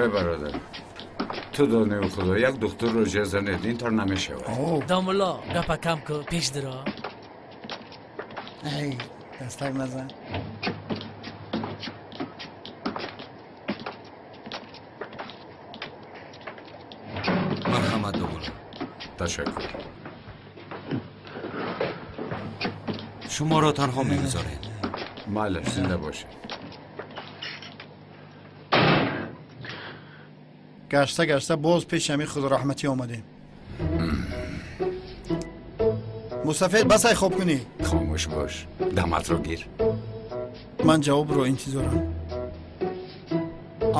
Эй бародар, ту донӣ худо як духтурро ҷер занед, ин тор намешавад. Домулло, гапа кам ку, пеш диро. Эй, дастак назан. Марҳамат, домулло. Ташаккур. Шуморо танҳо мегузорем. Майлаш, зинда бошед. Гашта гашта боз пеши ҳамин худораҳматӣ омадем. Мусафед, басай хоб кунӣ. Хомӯш бош, даматро гир. Ман ҷавобро интизорам.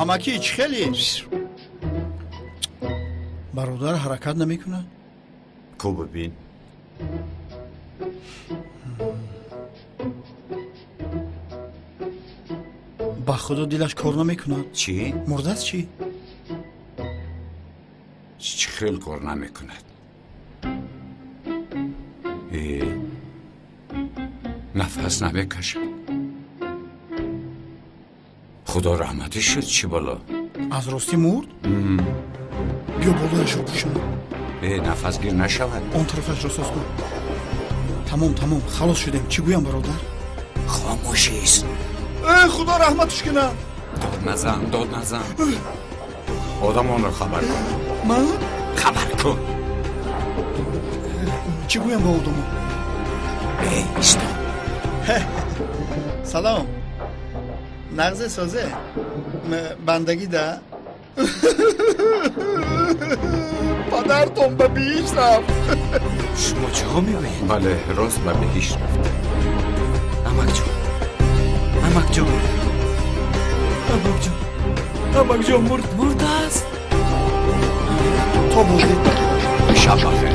Амакӣ, чӣ хеле? Бародар ҳаракат намекунад? Ку бибин. Ба худо дилаш кор намекунад. Чӣ? Мурдааст чӣ? Чӣ хел кор намекунад? Нафас намекашад. Худо раҳматӣ шуд, чӣ бало? Аз ростӣ мурд? Биё болояшро пӯшон. Нафасгир нашавад. Он тарафашро соз кун. Тамом, тамом, халос шудем. Чӣ гӯям, бародар? Хомӯшист. Худо раҳматш кунад. Дод назан, дод назан. Одамонро хабар кун. Ман? Хабар кун. Чӣ гӯям ба одамон? Исто. Салом. Нағзе созе? Бандагӣ да? Падартон ба биҳишт рафт. Шумо чиҳо мегӯед? Бале, рост ба биҳишт рафт. Амакҷон, амакҷон, амакҷон, амакҷон мурд, мурдааст. То боздид. Шаб бахайр.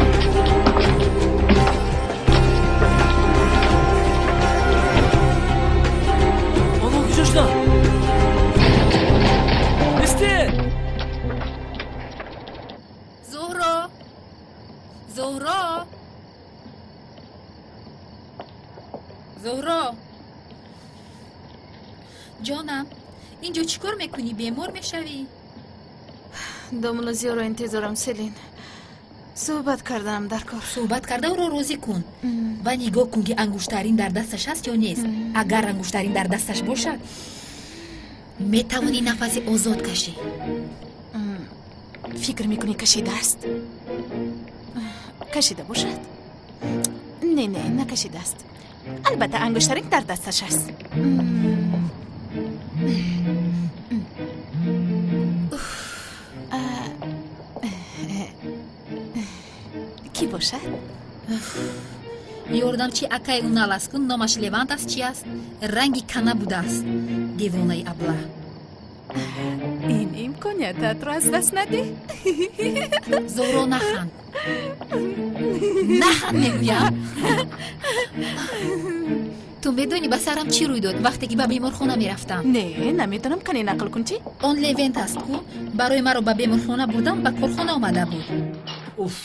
Онҳо куҷо шуданд? Истед! Зуҳро, Зуҳро, Зуҳро, ҷонам, инҷо чӣ кор мекунӣ? Бемор мешавӣ? Домулло Зиёро интизорам, Селин. Суҳбат карданам дар кор. Суҳбат карда ӯро розӣ кун ва нигоҳ кун, ки ангуштарин дар дасташ ҳаст ё нест. Агар ангуштарин дар дасташ бошад, метавонӣ нафаси озод кашӣ. Фикр мекунӣ кашидааст? Кашида бошад? Не, не, накашидааст. Албатта ангуштарин дар дасташ аст. Кӣ бошад? Ёрдамчи акаи ӯ наласт кун, номаш Левант аст, чи аст? Ранги кана будааст. Девонаи аблаҳ. Ин имкониятатро аз даст надеҳ. Зуҳро, наханд. Наханд мегӯям. Ту медонӣ ба сарам чӣ рӯй дод, вақте ки ба беморхона мерафтам? Не, намедонам, кане нақл кун чӣ? Он Левент аст ку, барои маро ба беморхона бурдан ба корхона омада буд. Уф,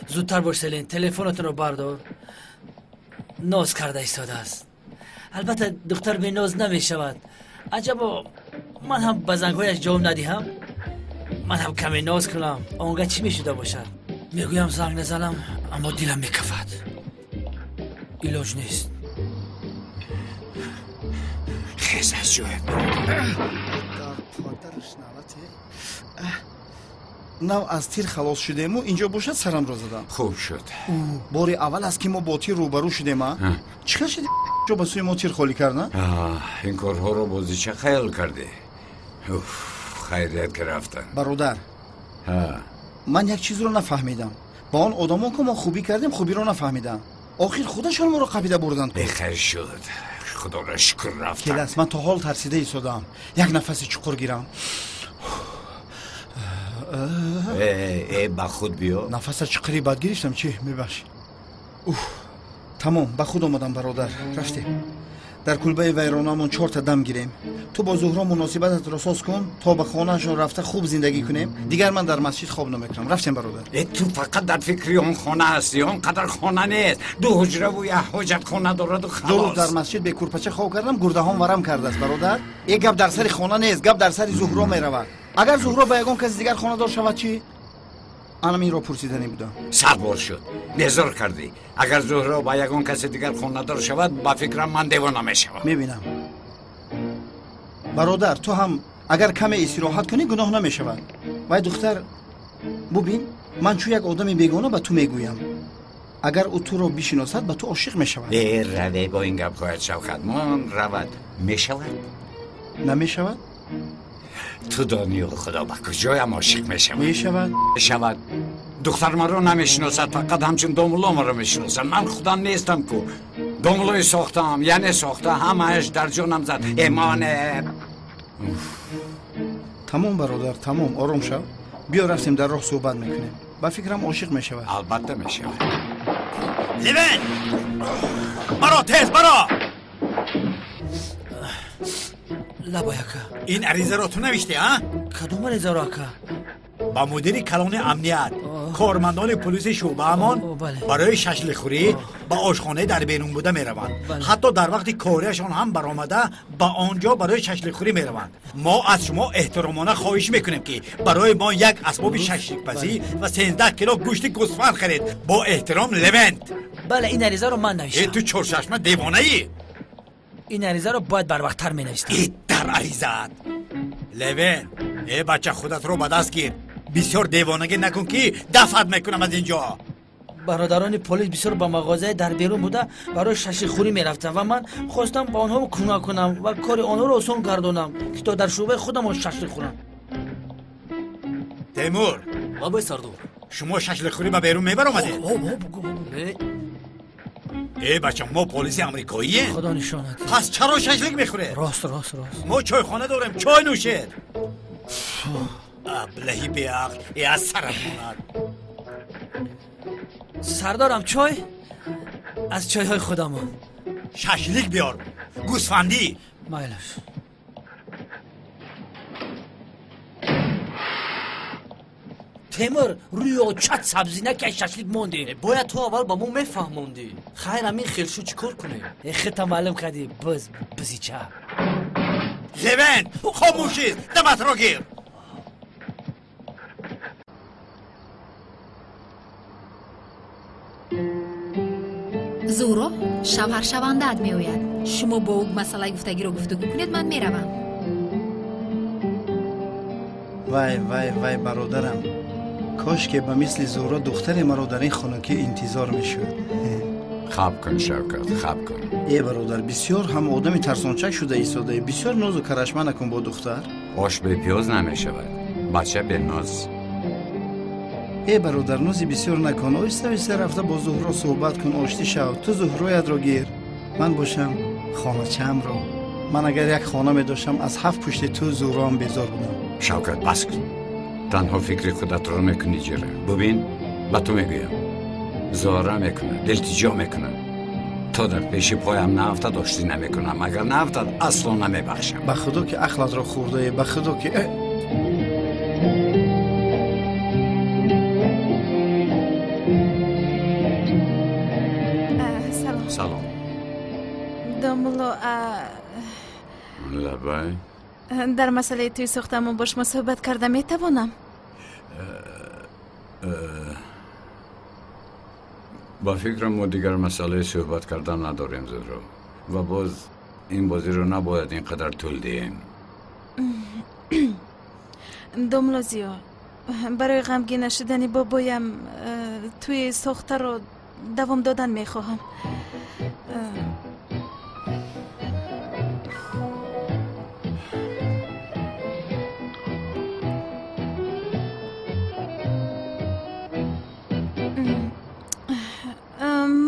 зудтар бош, Селин, телефонатонро бардор. Ноз карда истодааст. Албатта духтар беноз намешавад. Аҷабо, ман ҳам ба зангҳояш ҷавоб надиҳам? Ман ҳам каме ноз кунам, он га чӣ мешуда бошад? Мегӯям занг назанам, аммо дилам мекафад. Илоҷ нест. Хез аз ҷоят. Нав аз тир халос шудему, инҷо бошад сарамро задам. Хуб шуд. Бори аввал аст, ки мо бо тир рӯбарӯ шудем. А чӣ хел шуди ҷо ба сӯи мо тир холӣ кард? Ин корҳоро бозича хаёл кардӣ. Хайрият ки рафтан. Бародар, ман як чизро нафаҳмидам. Ба он одамон ки мо хубӣ кардем, хубиро нафаҳмидам. Охир худашон моро қапида бурданд. Бехайр шуд, худоро шукр рафтан. Келас, ман то ҳол тарсида истодаам. Як нафаси чуқур гирам. Ба худ биё. Нафаса чуқури бад гирифтам чӣ? Мебахшӣ. Тамом, ба худ омадам, бародар. Рафтем. Дар кулбаи вайронамон чорта дам гирем. Ту бо Зуҳро муносибататро соз кун, то ба хонаашон рафта хуб зиндагӣ кунем. Дигар ман дар масҷид хоб намекунам. Рафтем, бародар. Ту фақат дар фикри он хона ҳастӣ. Он қадар хона нест. Ду ҳуҷраву як ҳоҷатхона дораду халос. Ду рӯз дар масҷид бекурпача хоб кардам, гурдаҳом варам кардааст, бародар. Э гап дар сари хона нест, гап дар сари Зуҳро меравад. Агар Зуҳро ба ягон каси дигар хонадор шавад чӣ? Анам инро пурсиданӣ будам. 100 бор шуд. Безор кардӣ. Агар Зуҳро ба ягон каси дигар хонадор шавад, ба фикрам ман девона мешавам. Мебинам. Бародар, ту ҳам агар каме истироҳат кунӣ гуноҳ намешавад. Вай духтар, бубин, ман чун як одами бегона ба ту мегӯям. Агар ӯ туро бишиносад, ба ту ошиқ мешавад. Э, раве бо ин гапҳоят, Шавкат. Мон равад. Мешавад? Намешавад? Ту донию худо ба куҷоям ошиқ мешавад? Мешавад. Мешавад. Духтар маро намешиносад, фақат ҳамчун домулло маро мешиносад. Ман худам нестам ку. Домуллои сохтаам, яъне сохта, ҳамааш дар ҷонам зад. Эмоне. Тамом, бародар, тамом, ором шав. Биё рафтем, дар роҳ суҳбат мекунем. Ба фикрам ошиқ мешавад. Албатта мешавад. Левен! Баро, тез, баро! Лабай, ака. Ин аризаро ту навиштӣ, а? Кадом аризаро, ака? Ба мудири калони амният, кормандони полиси шӯъбаамон барои шашликхӯрӣ ба ошхонаи дар берун буда мераванд. Ҳатто дар вақти кориашон ҳам баромада ба он ҷо барои шашликхӯрӣ мераванд. Мо аз шумо эҳтиромона хоҳиш мекунем, ки барои мо як асбоби шашликпазӣ ва 13 кило гӯшти гӯсфанд харед. Бо эҳтиром, Левент. Бале, ин аризаро ман навиштам. Э, ту чорчашма девонаӣ? Ин аризаро бояд барвақттар менавистам. Э, дар аризаат. Левен, э бача, худатро ба даст гир. Бисёр девонагӣ накун, ки дафъат мекунам аз ин ҷо. Бародарони полис бисёр ба мағозаи дар берун буда барои шашликхӯрӣ мерафтанд ва ман хостам ба онҳо кӯмак кунам ва кори онҳоро осон гардонам, ки то дар шӯъбаи худамон шашлик хӯрам. Темур. Лабай, сардор. Шумо шашликхӯрӣ ба берун мебаромадед? Не. Э бача, мо полиси амрикоием. Худо нишонат. Пас чаро шашлик мехӯред? Рост, рост, рост. Мо чойхона дорем, чой нӯшед. Аблаҳи беақл, э аз сарам монад. Сардорам, чой? Аз чойҳои худамон. Шашлик биёр, гӯсфандӣ. Майлаш. Темур, рӯи очат сабзина, ки аз шашлик мондем. Бояд ту аввал ба мо мефаҳмондӣ. Хайр, ҳамин хелшу чӣ кор кунем? Э, хита маълум кардӣ, биз, бизича. Левент, хомӯшист, даматро гир. Зуҳро шавҳаршавандаат меояд. Шумо бо ӯ масъалаи гуфтагиро гуфтугӯ кунед, ман меравам. Вай, вай, вай, бародарам, кошке ба мисли Зуҳро духтаре маро дар ин хонакӣ интизор мешуд. Хаб кун, Шавкат, хаб кун. Э бародар, бисёр ҳам одами тарсончак шуда истодаӣ. Бисёр нозу карашма накун бо духтар. Ош бепиёз намешавад, бача беноз. Э бародар, нози бисёр накун. Оҳиста оҳиста рафта бо Зуҳро суҳбат кун, оштӣ шав. Ту Зуҳроятро гир, ман бошам хоначаамро. Ман агар як хона медоштам, аз ҳафт пушти ту Зуҳроам безор будам. Шавкат, бас кун. Танҳо фикри худатро мекунӣ, ҷира. Бубин, ба ту мегӯям, зора мекунад, илтиҷо мекунад. То дар пеши поям наафтад, оштӣ намекунам. Агар наафтад, асло намебахшам. Ба худо ки ақлатро хӯрдаӣ, ба худо ки. Салом. Салом. Домулло, Лабай. Дар масъалаи тӯи сохтамон бо шумо суҳбат карда метавонам? Ба фикрам, мо дигар масъалаи суҳбат кардан надорем, Зуҳро. Ва боз ин бозиро набояд ин қадар тӯл диҳем. Домулло Зиё, барои ғамгин нашудани бобоям тӯи сохтаро давом додан мехоҳам.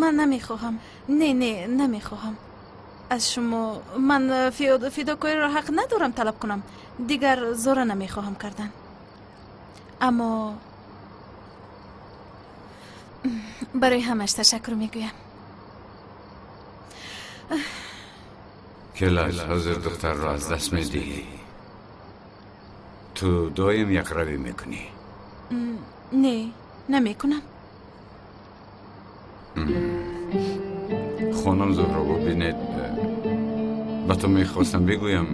Ман намехоҳам, не, не, намехоҳам аз шумо. Ман фидокориро ҳақ надорам талаб кунам. Дигар зора намехоҳам кардан, аммо барои ҳамаш ташаккур мегӯям. Келаш, ҳозир духтарро аз даст медиҳӣ. Ту доим якравӣ мекунӣ. Не, намекунам. Хонум Зуҳро, бубинед, ба ту мехостам бигӯям.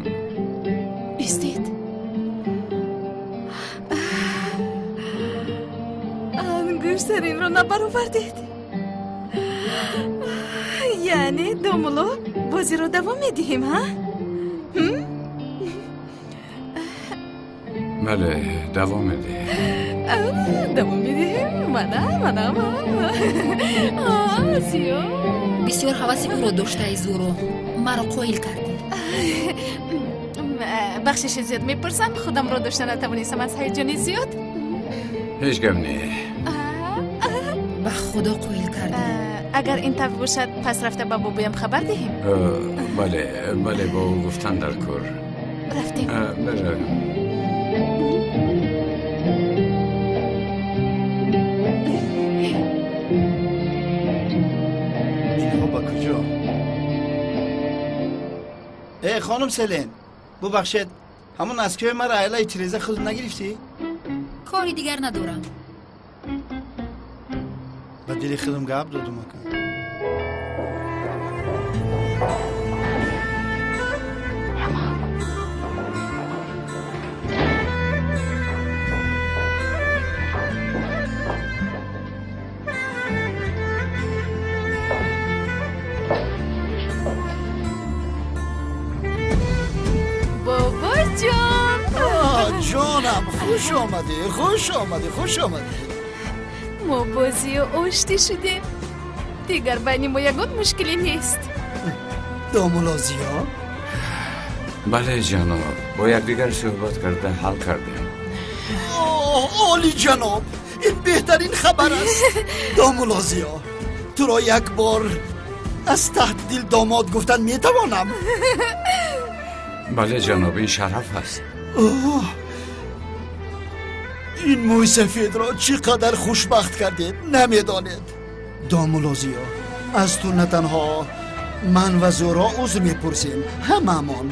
Истед. Ангуштаринро набаровардед. Яъне, домулло, бозиро давом медиҳем, ҳа? Бале, давом медиҳем. Давом медиҳем. Мана, мана, мана. Зиё. Бисёр ҳаваси ӯро доштаи, Зуро. Маро қоил кардӣ. Бахшиши зиёд мепурсам, худамро дошта натавонистам аз ҳаяҷони зиёд. Ҳеҷ гап не. Ба Худо қоил кардӣ. Агар ин тавр бошад, пас рафта ба бобоям хабар диҳем? Бале, бале, бо ӯ гуфтан дар кор. Рафтем. Меравем. Инҳо ба куҷо? Э, хонум Селен, бубахшед, ҳамон аскиёи маро айлаи тиреза худ нагирифтӣ? Кори дигар надорам. Ба дили худам гап додум ака. Бобоҷон! Ҷонам, хуш омадӣ, хуш омадӣ, хуш омадӣ. Мо бозию оштӣ шудем. Дигар байни мо ягон мушкиле нест. Домулло Зиё? Бале, ҷаноб, бо якдигар суҳбат карда ҳал кардем. Олиҷаноб, ин беҳтарин хабар аст. Домулло Зиё, туро як бор аз таҳти дил домод гуфтан метавонам? Бале, ҷаноб, ин шараф аст. Ин мӯйсафедро чӣ қадар хушбахт кардед, намедонед. Домулло Зиё, аз ту на танҳо ман ва Зуҳро узр мепурсем, ҳамаамон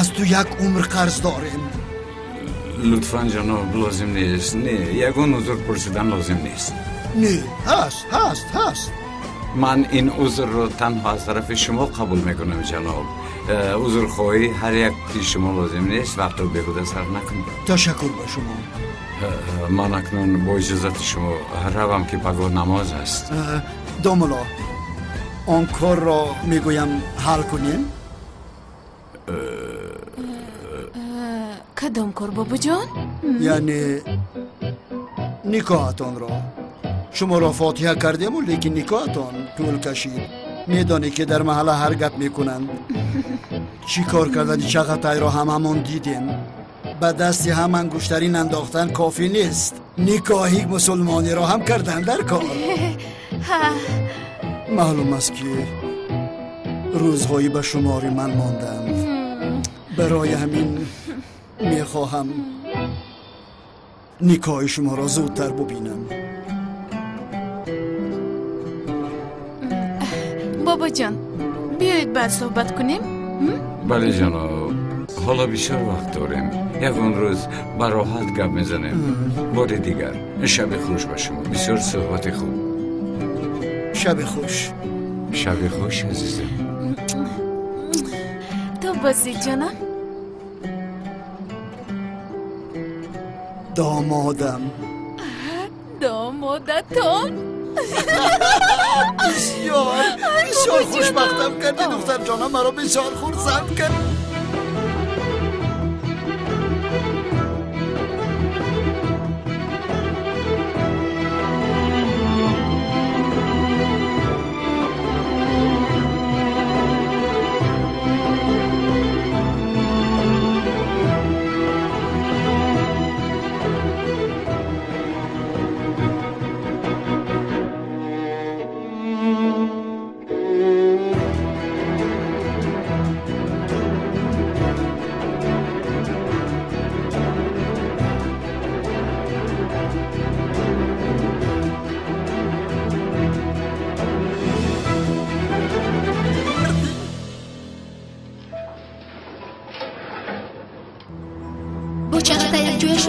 аз ту як умр қарз дорем. Лутфан, ҷаноб, лозим нест. Не, ягон узр пурсидан лозим нест. Не, ҳаст, ҳаст, ҳаст. Ман ин узрро танҳо аз тарафи шумо қабул мекунам, ҷаноб. Узрхоҳӣ ҳар яки шумо лозим нест, вақтро беҳуда сарф накунед. Ташаккур ба шумо. Ман акнун бо иҷозати шумо равам, ки пагоҳ намоз аст. Домулло, он корро мегӯям ҳал кунем? Кадом кор, бобоҷон? Яъне никоҳатонро. Шуморо фотиҳа кардему, лекин никоҳатон тӯл кашид. Медонӣ, ки дар маҳалла ҳар гап мекунанд. Чӣ кор кардани Чағатайро ҳамамон дидем. Ба дасти ҳам ангуштарин андохтан кофӣ нест. Никоҳи мусулмониро ҳам кардан дар кор. Маълум аст, ки рӯзҳои ба шумори ман монданд. Барои ҳамин мехоҳам никоҳи шуморо зудтар бубинам. Бобоҷон, биёед баъд суҳбат кунем? Бале, ҷаноб, ҳоло бисёр вақт дорем. Ягон рӯз ба роҳат гап мезанем. Бори дигар шаби хуш ба шумо. Бисёр суҳбати хуб. Шаби хуш. Шаби хуш, азизам. То бозӣ, ҷонам. Домодам. Домодатон? Бисёр, бисёр хушбахтам кардӣ, духтарҷонам, маро бисёр хурсанд кард.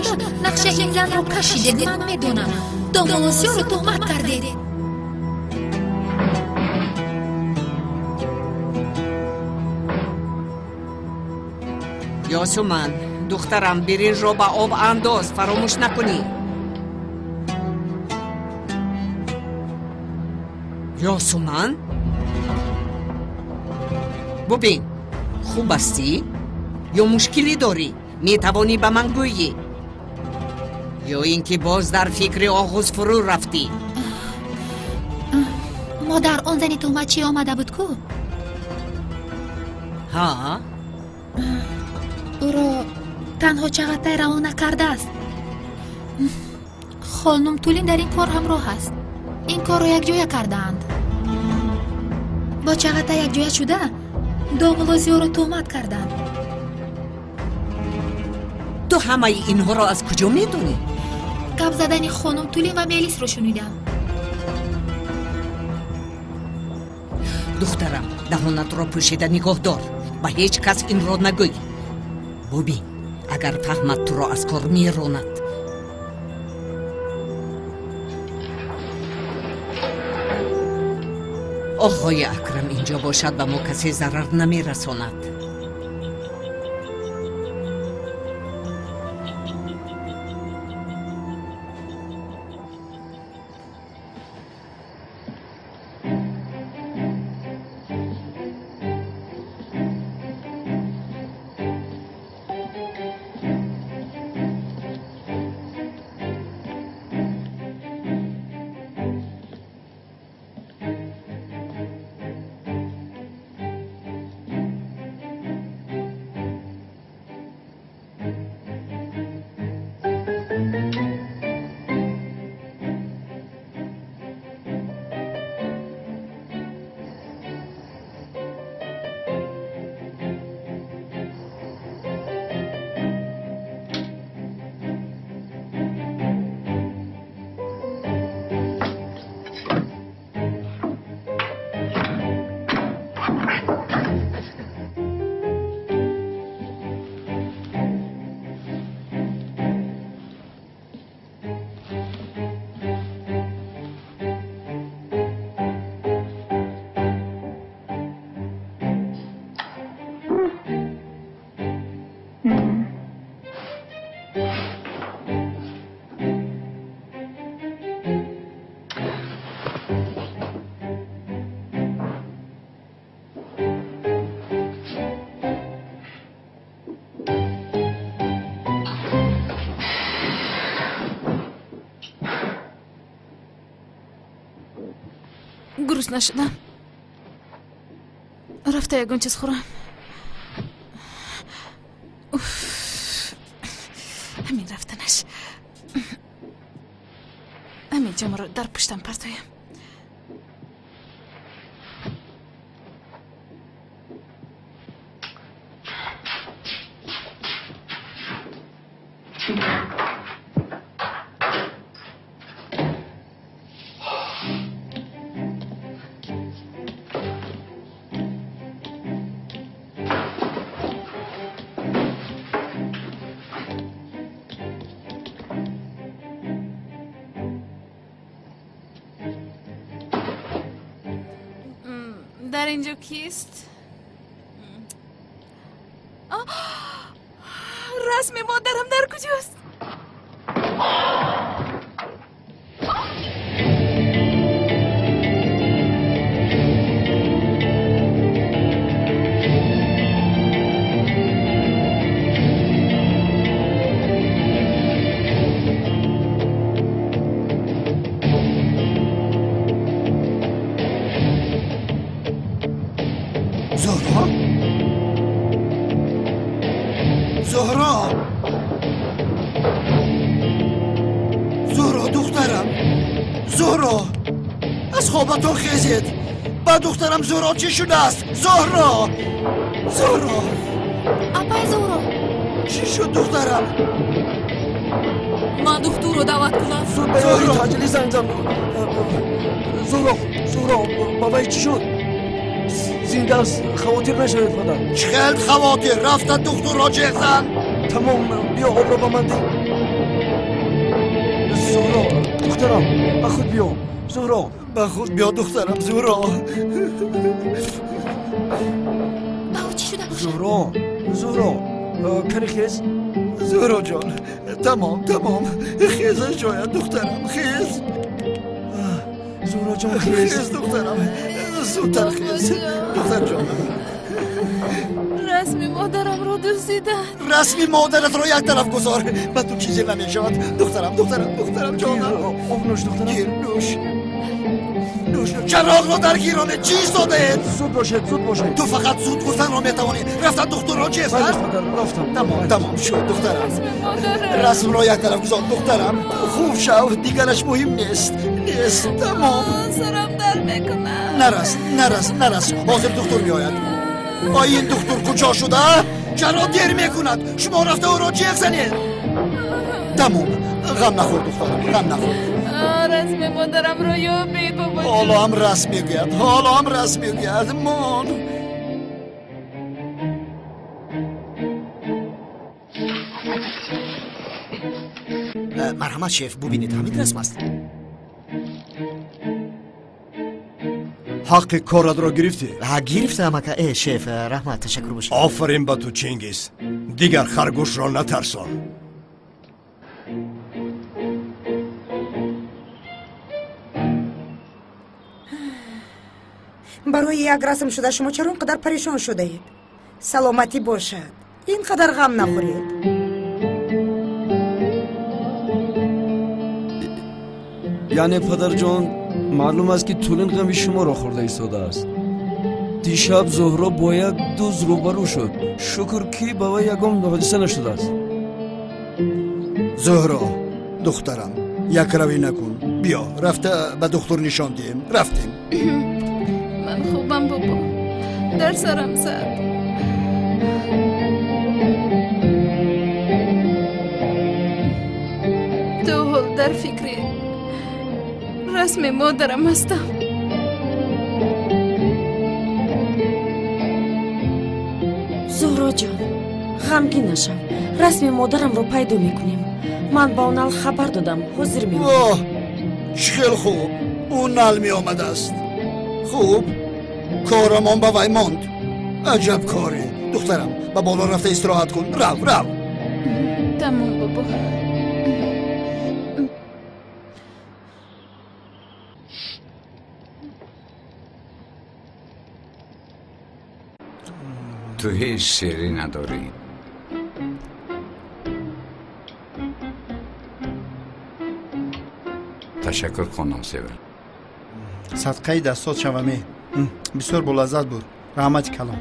шуда нақшаи ин занро кашидед. Ман медонам, домулло Зиёро туҳмат кардед. Ёсуман, духтарам, биринҷро ба об андоз, фаромӯш накунӣ. Ёсуман, бубин, хуб ҳастӣ ё мушкилӣ дорӣ? Метавонӣ ба ман гӯйӣ, ё ин ки боз дар фикри оғӯз фурӯ рафтӣ? Модар, он зани туҳматчӣ омада буд ку? Ҳа, ӯро танҳо Чағатай равона кардааст. Хонум Тулин дар ин кор ҳамроҳ аст. Ин корро якҷоя кардаанд. Бо Чағатай якҷоя шуда домулло Зиёро туҳмат карданд. Ту ҳамаи инҳоро аз куҷо медонӣ? Гап задани хонум Тулин ва Мелисро шунидам. Духтарам, даҳонатро пӯшида нигоҳ дор, ба ҳеҷ кас инро нагӯй. Бубин, агар фаҳмад, туро аз кор меронад. Оғои Акрам инҷо бошад, ба мо касе зарар намерасонад. Грустно шудам. Рафта ягон чиз хӯрам. Ҳамин рафтанаш. Ҳамин ҷомаро дар пуштам партоям. Дар инҷо кист? Расми модарам дар куҷост? Хобатон хезед! Ба духтарам Зуҳро чӣ шудааст? Зуҳро! Зуҳро! Апай Зуҳро! Чӣ шуд духтарам? Ман духтурро даъват кунам. Зуд ба ёри таъҷилӣ занг зан. Зуҳро, Зуҳро, ба вай чӣ шуд? Зинда аст, хавотир нашавед падар. Чӣ хел хавотир? Рафта духтурро ҷеғ зан. Тамом, биё обро ба ман диҳ. Духтарам, ба худ биё. Зуҳро, ба худ биё духтарам, Зуҳро. Ба ӯ чӣ шуда бошад? Зуҳро, Зуҳро, кани хез. Зуҳро ҷон, тамом, тамом. Хез аз ҷоят духтарам, хез. Зуҳро ҷон, хез. Хез духтарам, зудтар хез. Духтарҷонам. Расми модарамро дуздиданд. Расми модаратро як тараф гузор. Ба ту чизе намешавад. Духтарам, духтарам, духтарам ҷонам. Об нӯш духтарам. Гир, нӯш. Нӯш, чароғро дар гиронед. Чӣ истодаед? Зуд бошед, зуд бошед. Ту фақат зуд гуфтанро метавонӣ. Рафтан духтурро чист? Бале, падар, рафтам. Тамом, тамом шуд, духтарам. Расми модарам. Расмро як тараф гузор, духтарам. Хуб шав, дигараш муҳим нест. Нест, тамом. Сарам дард мекунад. Нарас, нарас, нарас. Ҳозир духтур меояд. Ой, ин духтур куҷо шуда? Чаро дер мекунад? Шумо рафта ӯро ҷеғ занед. Тамом, ғам нахӯр духтарам, ғам нахӯр. Расми модарамро ёбед, бобоҷон. Ҳоло ҳам расм мегӯяд, ҳоло ҳам расм мегӯяд. Мон. Марҳамат шеф, бубинед, ҳамин расм аст. Ҳаққи коратро гирифтӣ? Гирифтам, ака. Э, шеф, раҳмат, ташаккур бошед. Офарин ба ту, Чингиз. Дигар харгӯшро натарсон. Барои як расм шуда шумо чаро ин қадар парешон шудаед? Саломатӣ бошад, ин қадар ғам нахӯред. Яъне падарҷон, маълум аст ки Тулин ғами шуморо хӯрда истодааст. Дишаб Зуҳро бо як дузд рӯбарӯ шуд. Шукр ки ба вай ягон ҳодиса нашудааст. Зуҳро, духтарам, якравӣ накун. Биё, рафта ба духтур нишон диҳем. Рафтем. Ман хубам, бобо. Дар сарам зад. То ҳол дар фикри расми модарам ҳастам. Зуҳроҷон, ғамгин нашав. Расми модарамро пайдо мекунем. Ман ба Унал хабар додам, ҳозир меояд. Воҳ, чӣ хел хуб! Унал меомадааст. Хуб, корамон ба вай монд. Аҷаб коре. Духтарам, ба боло рафта истироҳат кун. Рав, рав. Тамом, бобо. Ту ҳеҷ шеърӣ надорӣ. Ташаккур, хонум Севил. Садқаи дастот шаваме. Бисёр болаззат буд. Раҳмати калом.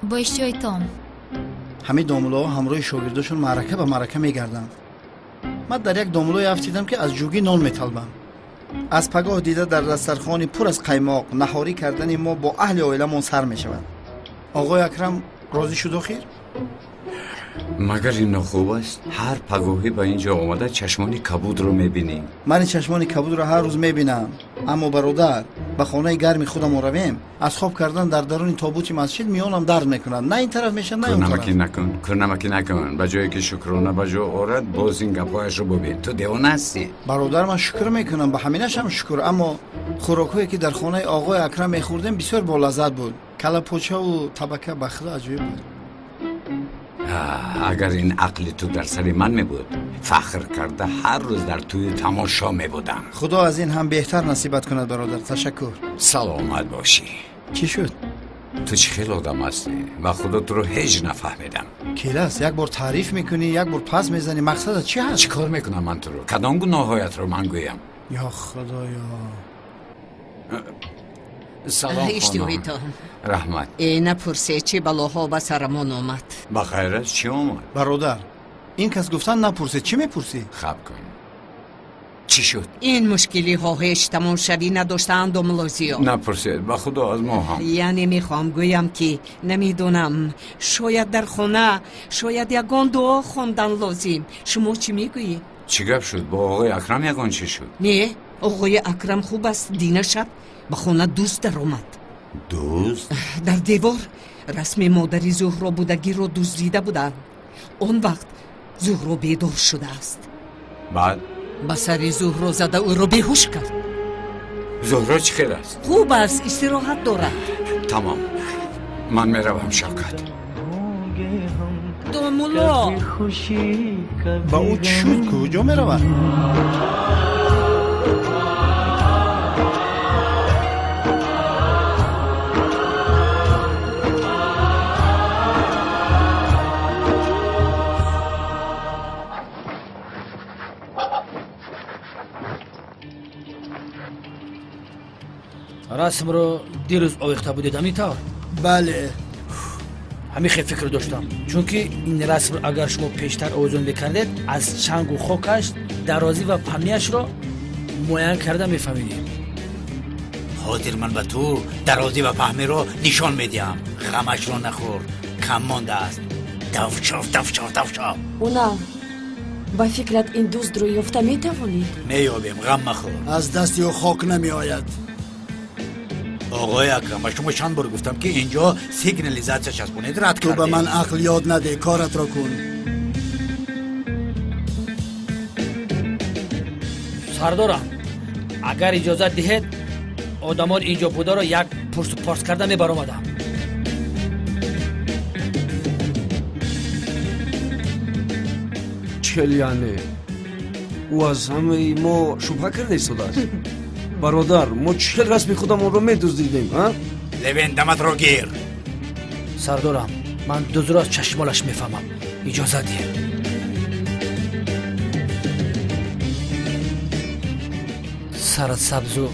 Бо иштиҳои том. Ҳамин домулоҳо ҳамроҳи шогирдошон маърака ба маърака мегарданд. Ман дар як домулое афтидам, ки аз ҷугӣ нон металбам. Аз пагоҳ дида дар дастархони пур аз қаймоқ наҳорӣ кардани мо бо аҳли оиламон сар мешавад. Оғои Акрам розӣ шуд охир? Магар ин нохуб аст? Ҳар пагоҳӣ ба ин ҷо омада чашмони кабудро мебинӣ. Ман ин чашмони кабудро ҳар рӯз мебинам. Аммо бародар, ба хонаи гарми худамон равем. Аз хоб кардан дар даруни тобути масҷид миёнам дард мекунад. На ин тараф мешавад, на он тараф. Кӯрнамакӣ накун, кӯрнамакӣ накун. Ба ҷое ки шукрона ба ҷо орад, боз ин гапҳояшро бубин. Ту девона ҳастӣ. Бародар, ман шукр мекунам, ба ҳаминашам шукр. Аммо хӯрокҳое ки дар хонаи оғои Акрам мехӯрдем бисёр болаззат буд. Калапочаву табака ба худо аҷоиб буд. Агар ин ақли ту дар сари ман мебуд, фахр карда ҳар рӯз дар тӯи тамошо мебудам. Худо аз ин ҳам беҳтар насибат кунад, бародар. Ташаккур. Саломат бошӣ. Чӣ шуд? Ту чӣ хел одам ҳастӣ? Ба худо туро ҳеҷ нафаҳмидам. Келас, як бор таъриф мекунӣ, як бор пас мезанӣ. Мақсадат чӣ ҳаст? Чӣ кор мекунам ман туро? Кадом гуноҳҳоятро ман гӯям? Ё худоё. Салом, иштиҳои том. Раҳмат. Э, напурсе, чӣ балоҳо ба сарамон омад. Ба хайр аст, чӣ омад? Бародар, ин кас гуфтан напурсед, чӣ мепурсӣ? Хаб кун. Чӣ шуд? Ин мушкилиҳо ҳеҷ тамомшавӣ надоштаанд, домлозиё. Напурсед, ба худо аз мо ҳам. Яъне мехоҳам гӯям, ки намедонам, шояд дар хона, шояд ягон дуо хондан лозим. Шумо чӣ мегӯед? Чӣ гап шуд? Бо оғои Акрам ягон чӣ шуд? Не, оғои Акрам хуб аст. Дина шаб ба хона дузд даромад. Дузд? Дар девор расми модари Зуҳро будагиро дуздида буданд. Он вақт Зуҳро бедор шудааст. Баъд? Ба сари Зуҳро зада ӯро беҳуш кард. Зуҳро чӣ хел аст? Хуб аст, истироҳат дорад. Тамом, ман меравам, Шавкат. Домулло! Ба ӯ чӣ шуд? Куҷо меравад? Расмро дирӯз овехта будед, ҳамин тавр? Бале. Ҳамин хел фикр доштам, чунки ин расмро агар шумо пештар овезон мекардед, аз чангу хокаш дарозӣ ва паҳнияшро муайян карда мефаҳмидем. Ҳозир ман ба ту дарозӣ ва паҳниро нишон медиҳам. Ғамашро нахӯр, кам мондааст. Давчов, давчов, давчов. Унал, ба фикрат ин дуздро ёфта метавонед? Меёбем, ғам махӯр. Аз дасти ӯ хок намеояд. Оғои Акрам, ба шумо чанд бор гуфтам, ки инҷо сигнализатсия часпонед, рад Ту ба кардед. ман ақл ёд наде, коратро кун. Сардорам, агар иҷозат диҳед, одамон инҷо бударо як пурсу порс карда мебаромадам. Чел, яъне ӯ аз ҳамаи мо шубҳа карда истодааст. Бародар, мо чӣ хел расми худамонро медуздидем, а? Левен, даматро гир. Сардорам, ман дуздро аз чашмолаш мефаҳмам. Иҷозат диҳед. Сарат сабзу.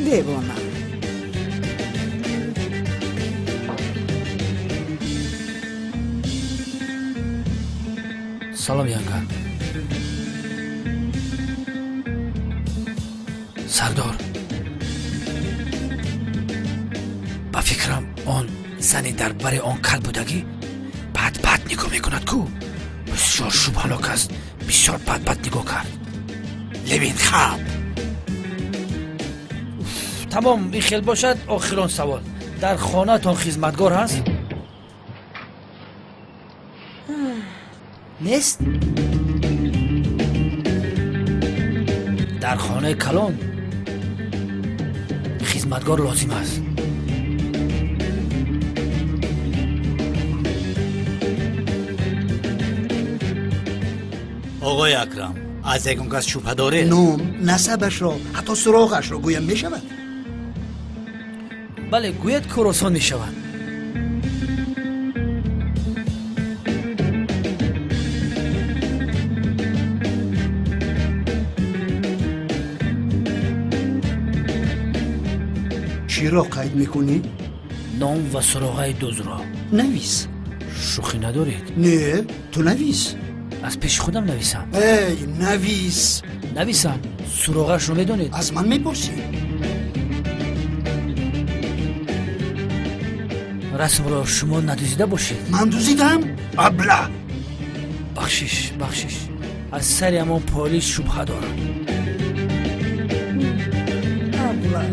Девона. Салом, янга. Сардор, ба фикрам, он зани дар бари он кал будагӣ бад бад нигоҳ мекунад ку. Бисёр шубҳанок аст, бисёр бад бад нигоҳ кард. Левин, хаб. Тамом, ин хел бошад, охирон савол: дар хонаатон хизматгор ҳаст? Нест? Дар хонаи калон хизматгор лозим аст. Оғои Акрам, аз ягон кас шубҳа доред? Ном, насабашро, ҳатто суроғашро гӯям мешавад? Бале, гӯяд, кор осон мешавад. Чиро қайд мекунӣ? Ном ва суроғаи дузро. Навис. Шӯхӣ надоред? Не, ту навис. Аз пеши худам нависам? Эй, навис. Нависам. Суроғашро медонед? Аз ман мепурсӣ? Расмро шумо надузида бошед? Ман дузидам? Абла! Бахшиш, бахшиш, аз сари ҳамон полис шубҳа дорам. Абла.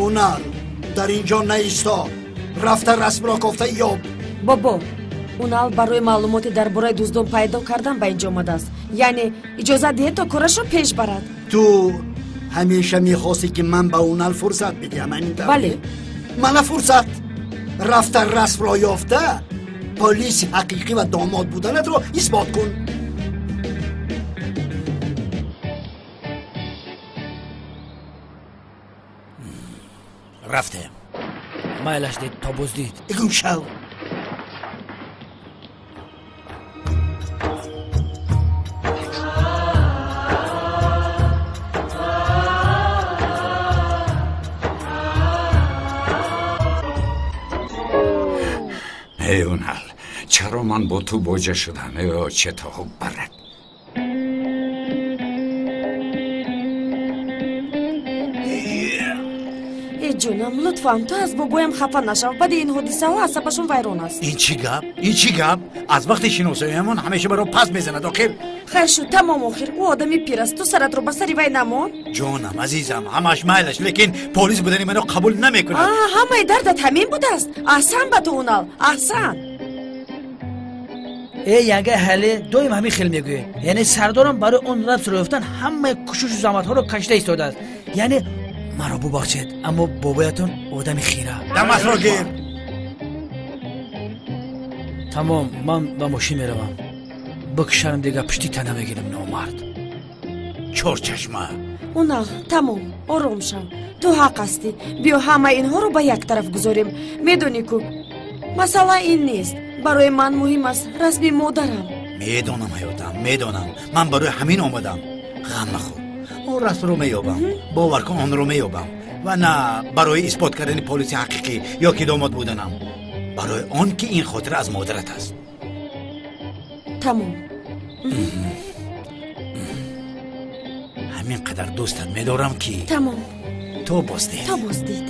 Унал, дар ин ҷо наисто, рафта расмро кофта ёб. Бобо, Унал барои маълумоти дар бораи дуздон пайдо кардан ба инҷо омадааст. Яъне иҷозат диҳед, то корашро пеш барад. Ту ҳамеша мехостӣ, ки ман ба Унал фурсат бидиҳам, ҳамин тавр? Бале. Мана фурсат. Рафта расмро ёфта, полиси ҳақиқӣ ва домод буданатро исбот кун. Рафтем. Майлаш дид, то боздид. Гум шав. Эй, Унал, чаро ман бо ту боҷа шудам? Эй, чето хуб барад. Эй, Ҷонам, лутфан ту аз бобоям хафа нашав. Баъди ин ҳодисаҳо асабашон вайрон аст. Ин чӣ гап? Ин чӣ гап? Аз вақти шиносоиамон ҳамеша маро пас мезанад. Охир хайр шуд, тамом. Охир ӯ одами пир аст, ту саратро ба сари вай намон. Ҷонам, азизам, ҳамаш майлаш, лекин полис будани маро қабул намекунад. Ҳамаи дардат ҳамин будааст. Аҳсан ба ту, Унал, аҳсан. Э янга, ҳале доим ҳамин хел мегӯед. Яъне сардорам барои он рабсро ёфтан ҳамаи кӯшишу заҳматҳоро кашида истодааст. Яъне маро бубахшед, аммо бобоятон одами хира. Дамасро гир. Тамом, ман ба мошин меравам. Бикшарам, дига пушти тана мегирам, номард. Чорчашма. Унал, тамом, ором шав. Ту ҳақ ҳастӣ. Биё ҳамаи инҳоро ба як тараф гузорем. Медонӣ ку, масъала ин нест. Барои ман муҳим аст расми модарам. Медонам, ҳаётам, медонам. Ман барои ҳамин омадам. Ғам махӯр, он расмро меёбам. Бовар кун, онро меёбам. Ва на барои исбот кардани полиси ҳақиқӣ ё ки домод буданам, барои он ки ин хотира аз модарат аст. Тамом. Ҳамин қадар дӯстат медорам ки. Тамом. То боздид. То боздид.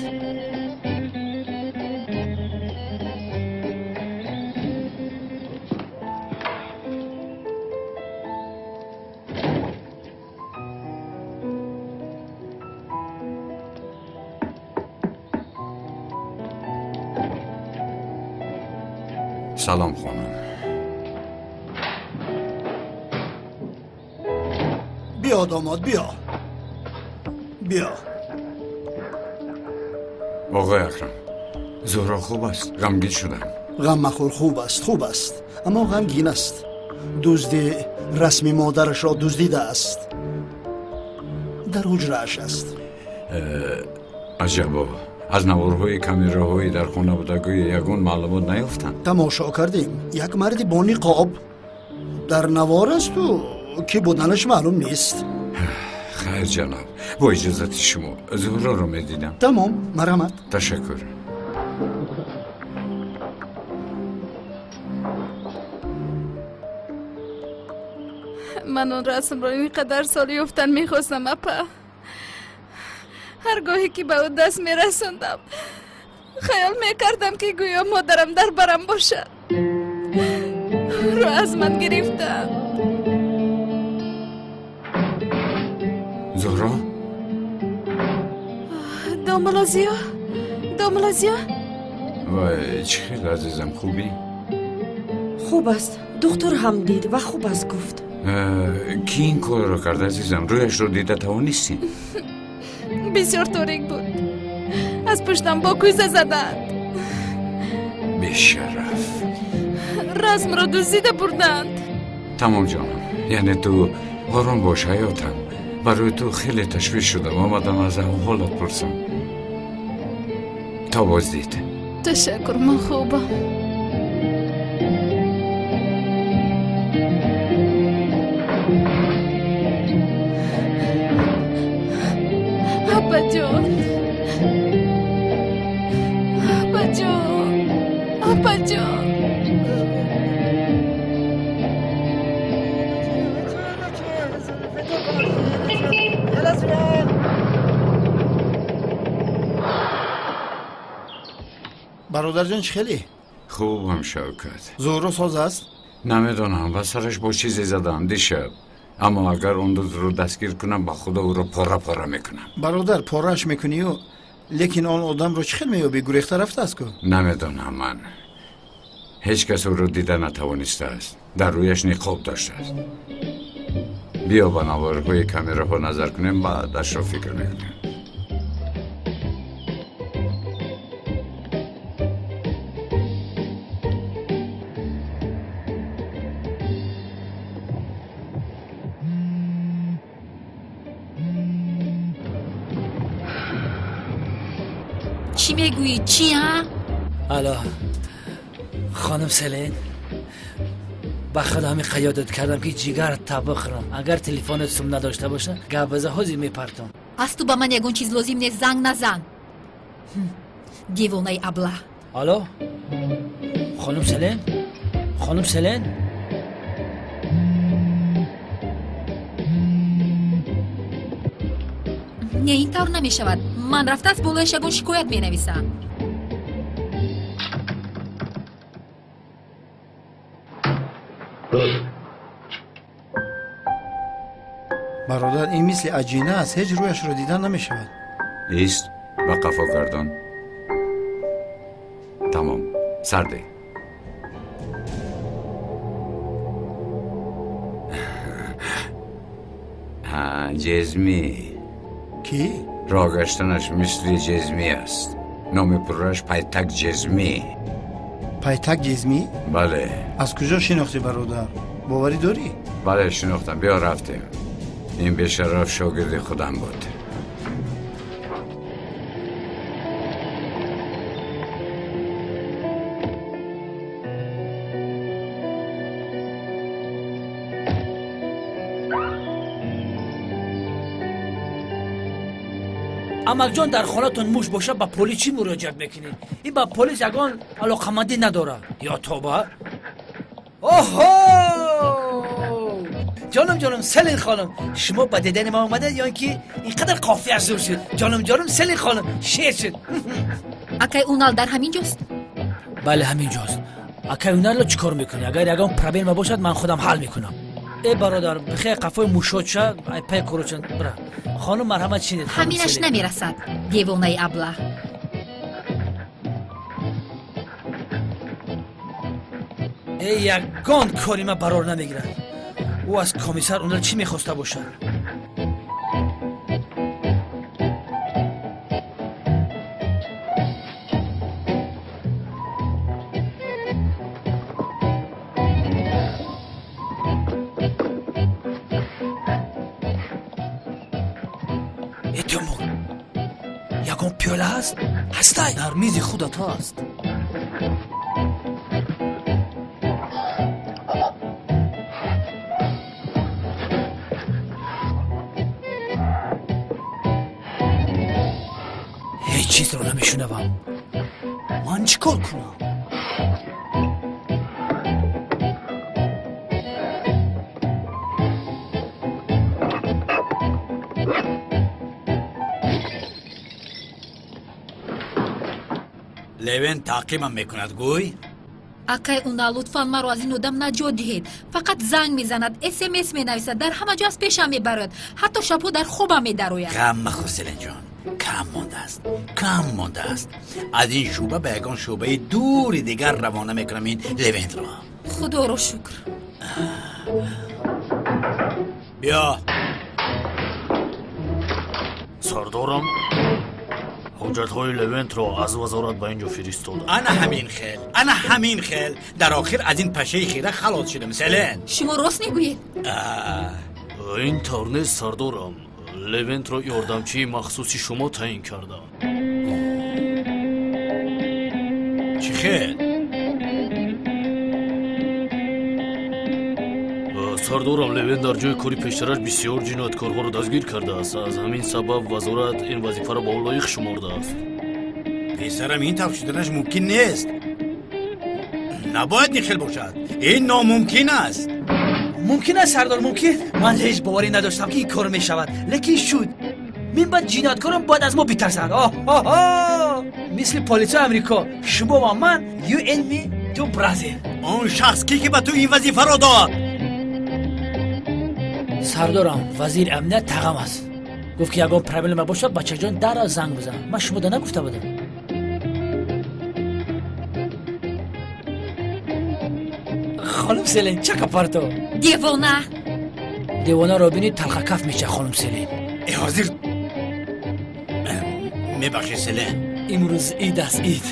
Салом, хонум. Биё, домод, биё, биё. Оқои Акрам, Зуҳро хуб аст? Ғамгин шудам. Ғам махӯр, хуб аст, хуб аст, аммо ғамгин аст. Дузди расми модарашро дуздидааст. Дар ҳуҷрааш аст. Аҷабо, аз наворҳои камераҳои дар хона будагӯи ягон маълумот наёфтанд? Тамошо кардем. Як марди бо ниқоб дар навор асту ки буданаш маълум нест. Хайр, ҷаноб, бо иҷозати шумо Зуҳроро медидам. Тамом, марҳамат. Ташаккур. Ман он расмро ин қадар сол ёфтан мехостам, апа. Ҳар гоҳе ки ба ӯ даст мерасондам, хаёл мекардам, ки гӯё модарам дар барам бошад. Ӯро аз ман гирифтанд. Зуҳро? Домулозиё, домулозиё. Вай, чӣ хел, азизам, хубӣ? Хуб аст. Духтур ҳам дид ва хуб аст гуфт. Ки ин корро кард, азизам? Рӯяшро дида тавонистӣ? Бисёр торик буд. Аз пуштам бо кӯза заданд. Бешараф. Расмро дуздида бурданд. Тамом, ҷонам, яъне ту ором бош, ҳаётам. Барои ту хеле ташвиш шудам, омадам аз аҳволат пурсам. То боздид. Ташаккур, ман хубам. Апаҷон, апаҷон, апаҷон. Бародарҷон, чӣ хеле? Хубам, Шавкат. Зуҳро соз аст? Намедонам, ба сараш бо чизе задам дишаб. Аммо агар он дузро дастгир кунам, ба худо ӯро пора пора мекунам. Бародар, порааш мекунию, лекин он одамро чӣ хел меёбӣ? Гурехта рафтааст ку. Намедонам ман. Ҳеҷ кас ӯро дида натавонистааст. Дар рӯяш ниқоб доштааст. Биё ба наворҳои камераҳо назар кунем, баъдашро фикр мекунем. Чӣ мегӯӣ? Чӣ, а? Алло, хонум Селин, ба худо ҳамин қаёдат кардам, ки ҷигар та бихӯрам. Агар телефонат сум надошта боша, гап биза, ҳозир мепартом. Аз ту ба ман ягон чиз лозим нест, занг назан. Девонаи аблаҳ. Алло, хонум Селин, хонум Селин. Не, ин тавр намешавад. Ман рафта аз болояш ягон шикоят менависам. Бародар, ин мисли аҷина аст, ҳеҷ рӯяшро дидан намешавад. Ист, ба қафо гардон. Тамом, сарде. Ҷезмӣ. Кӣ? Роҳ гаштанаш мисли ҷезмӣ аст. Номи пурраш Пайтак Ҷезмӣ. Пайтак Ҷезмӣ? Бале. Аз куҷо шинохтӣ, бародар? Боварӣ дорӣ? Бале, шинохтам. Биё рафтем. Ин бешараф шогирди худам буд. Амакҷон, дар хонатон муш бошад, ба полис чӣ муроҷиат мекунед? Ин ба полис ягон алоқамандӣ надорад. Ё тоба? Оҳо! Ҷонум, ҷонум, Селин хонум, шумо ба дидани ма омадед ё ин ки ин қадар қофия зур шуд? Ҷонум, ҷонум, Селин хонум, шер шуд. Акай Унал дар ҳамин ҷост? Бале, ҳамин ҷост. Акай Уналро чӣ кор мекунӣ? Агар ягон проблема бошад, ман худам ҳал мекунам. Э бародар, бихе қафои мушод ша, ай пай корочан, бира. Хонум, марҳамат, шинед. Ҳаминаш намерасад, девонаи аблаҳ. Э, ягон кори ма барор намегирад. Ӯ аз комиссар Унал чӣ мехоста бошад? Ягон пиёла ҳаст? Ҳастай? Дар мизи худат ҳаст. Ҳеҷ чизро намешунавам. Ман чӣ кор кунам? Левен таъқибам мекунад, гӯй? Акай Унал, лутфан маро аз ин одам наҷот диҳед. Фақат занг мезанад, смс менависад, дар ҳама ҷо аз пешам мебарояд, ҳатто шабҳо дар хобам медарояд. Ғам махӯр, Селинҷон, кам мондааст, кам мондааст. Аз ин шӯъба ба ягон шӯъбаи дури дигар равона мекунам ин Левентро. Худоро шукр. Биё. Сардорам, ҳуҷҷатҳои Левентро аз вазорат ба ин ҷо фиристодам. Ана ҳамин хел, ана ҳамин хел. Дар охир аз ин пашаи хира халос шудам, Селен. Шумо рост мегӯед? Ин тавр нест, сардорам. Левентро ёрдамчии махсуси шумо таъин кардам. Чӣ хел? Сардорам, Левент дар ҷои кори пештараш бисёр ҷинояткорҳоро дастгир кардааст. Аз ҳамин сабаб вазорат ин вазифаро ба ӯ лоиқ шумордааст. Писарам, ин тавр шуданаш мумкин нест. Набояд ин хел бошад. Ин номумкин аст. Мумкин аст, сардор, мумкин. Ман ҳеҷ боварӣ надоштам, ки ин кор мешавад, лекин шуд. Мин баъд ҷинояткорон бояд аз мо битарсанд. Оҳ, мисли полисои Амрико, шумо ва ман, you and me, two brother. Он шахс ки ки ба ту ин вазифаро дод? Сардорам, вазири амният тағам аст. Гуфт, ки ягон проблема бошад, бачаҷон, дарро занг бизан. Ман шумода нагуфта будам? Хонум Селин, чака парто. Девона! Девонаро бинӣ, талхакаф меша, хонум Селин. Э, ҳозир мебахши, Селин. Имрӯз ид аст, ид.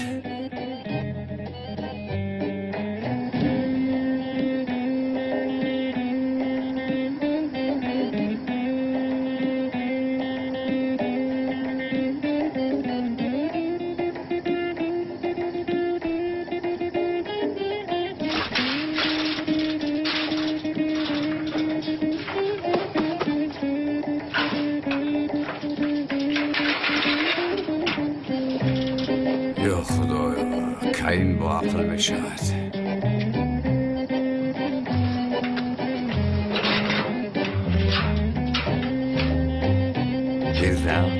Ё Худоё, кай ин бо ақл мешавад? Бирав.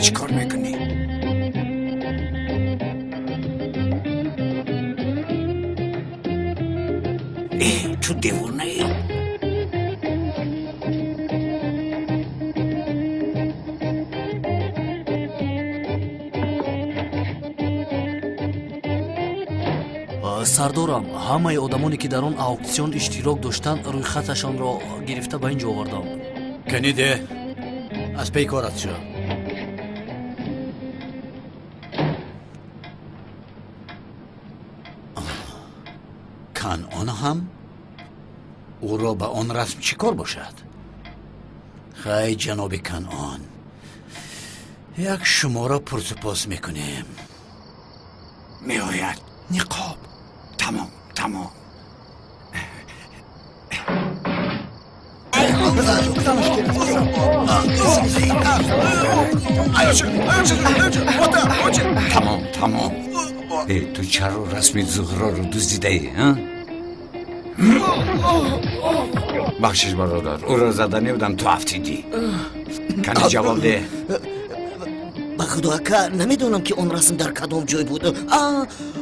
Чӣ кор мекунӣ? Э, ту девонаӣ? Сардорам, ҳамаи одамоне ки дар он ауксион иштирок доштанд, рӯйхаташонро гирифта ба ин ҷо овардам. Каниде, аз пей корат шо. Канъон ҳам ӯро ба он расм чӣ кор бошад? Хай, ҷаноби Канъон, як шуморо пурсупос мекунем. Меояд ниқоб. Тамом, тамом. Тамом, тамом. Э, ту чаро расми Зуҳроро дуздидаӣ, а? Бахшиш, бародар, ӯро зада небудам, ту афтидӣ. Кани ҷавоб деҳ. Ба худо, ака, намедонам, ки он расм дар кадом ҷой буд.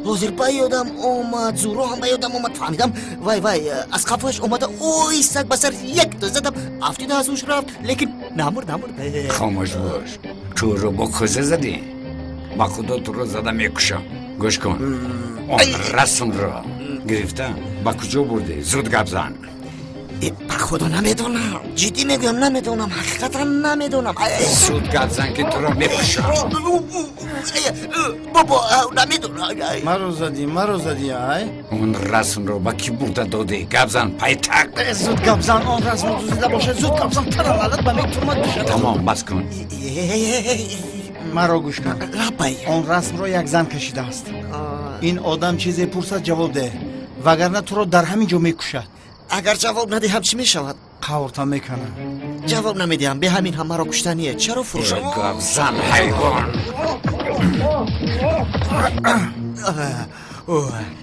Ҳозир ба ёдам омад, Зуҳро ҳам ба ёдам омад, фаҳмидам. Вай, вай, аз қафояш омада, ой, саг ба сар якто задам, афтида аз ҳуш рафт, лекин намурд, намурд. Хомӯш бош. Ту ӯро бо кӯза задӣ? Ба худо, туро зада мекушам. Гӯш кун, он расмро гирифта ба куҷо бурдӣ? Зуд гап зан. Ба худо, намедонам, ҷиддӣ мегӯям, намедонам, ҳақиқатан намедонам. Зуд гап зан, ки туро мекушам. Бобо, намедонам. Маро задӣ, маро задӣ, ай. Он расмро ба кӣ бурда додӣ? Гап зан, пайтак. Зуд гап зан, он расмро дуздида бошад, зуд гап зан, таралалат ба метумад бишад. Тамом, бас кун. Маро гӯш кун. Лаббай. Он расмро як зан кашидааст. Ин одам чизе пурсад, ҷавоб деҳ, вагарна туро дар ҳамин ҷо мекушад. Агар ҷавоб надиҳам, чӣ мешавад? Қаврта мекунам. Ҷавоб намедиҳам, бе ҳамин ҳам маро куштание. Чаро фурӯшам? Гап зан, ҳайвон.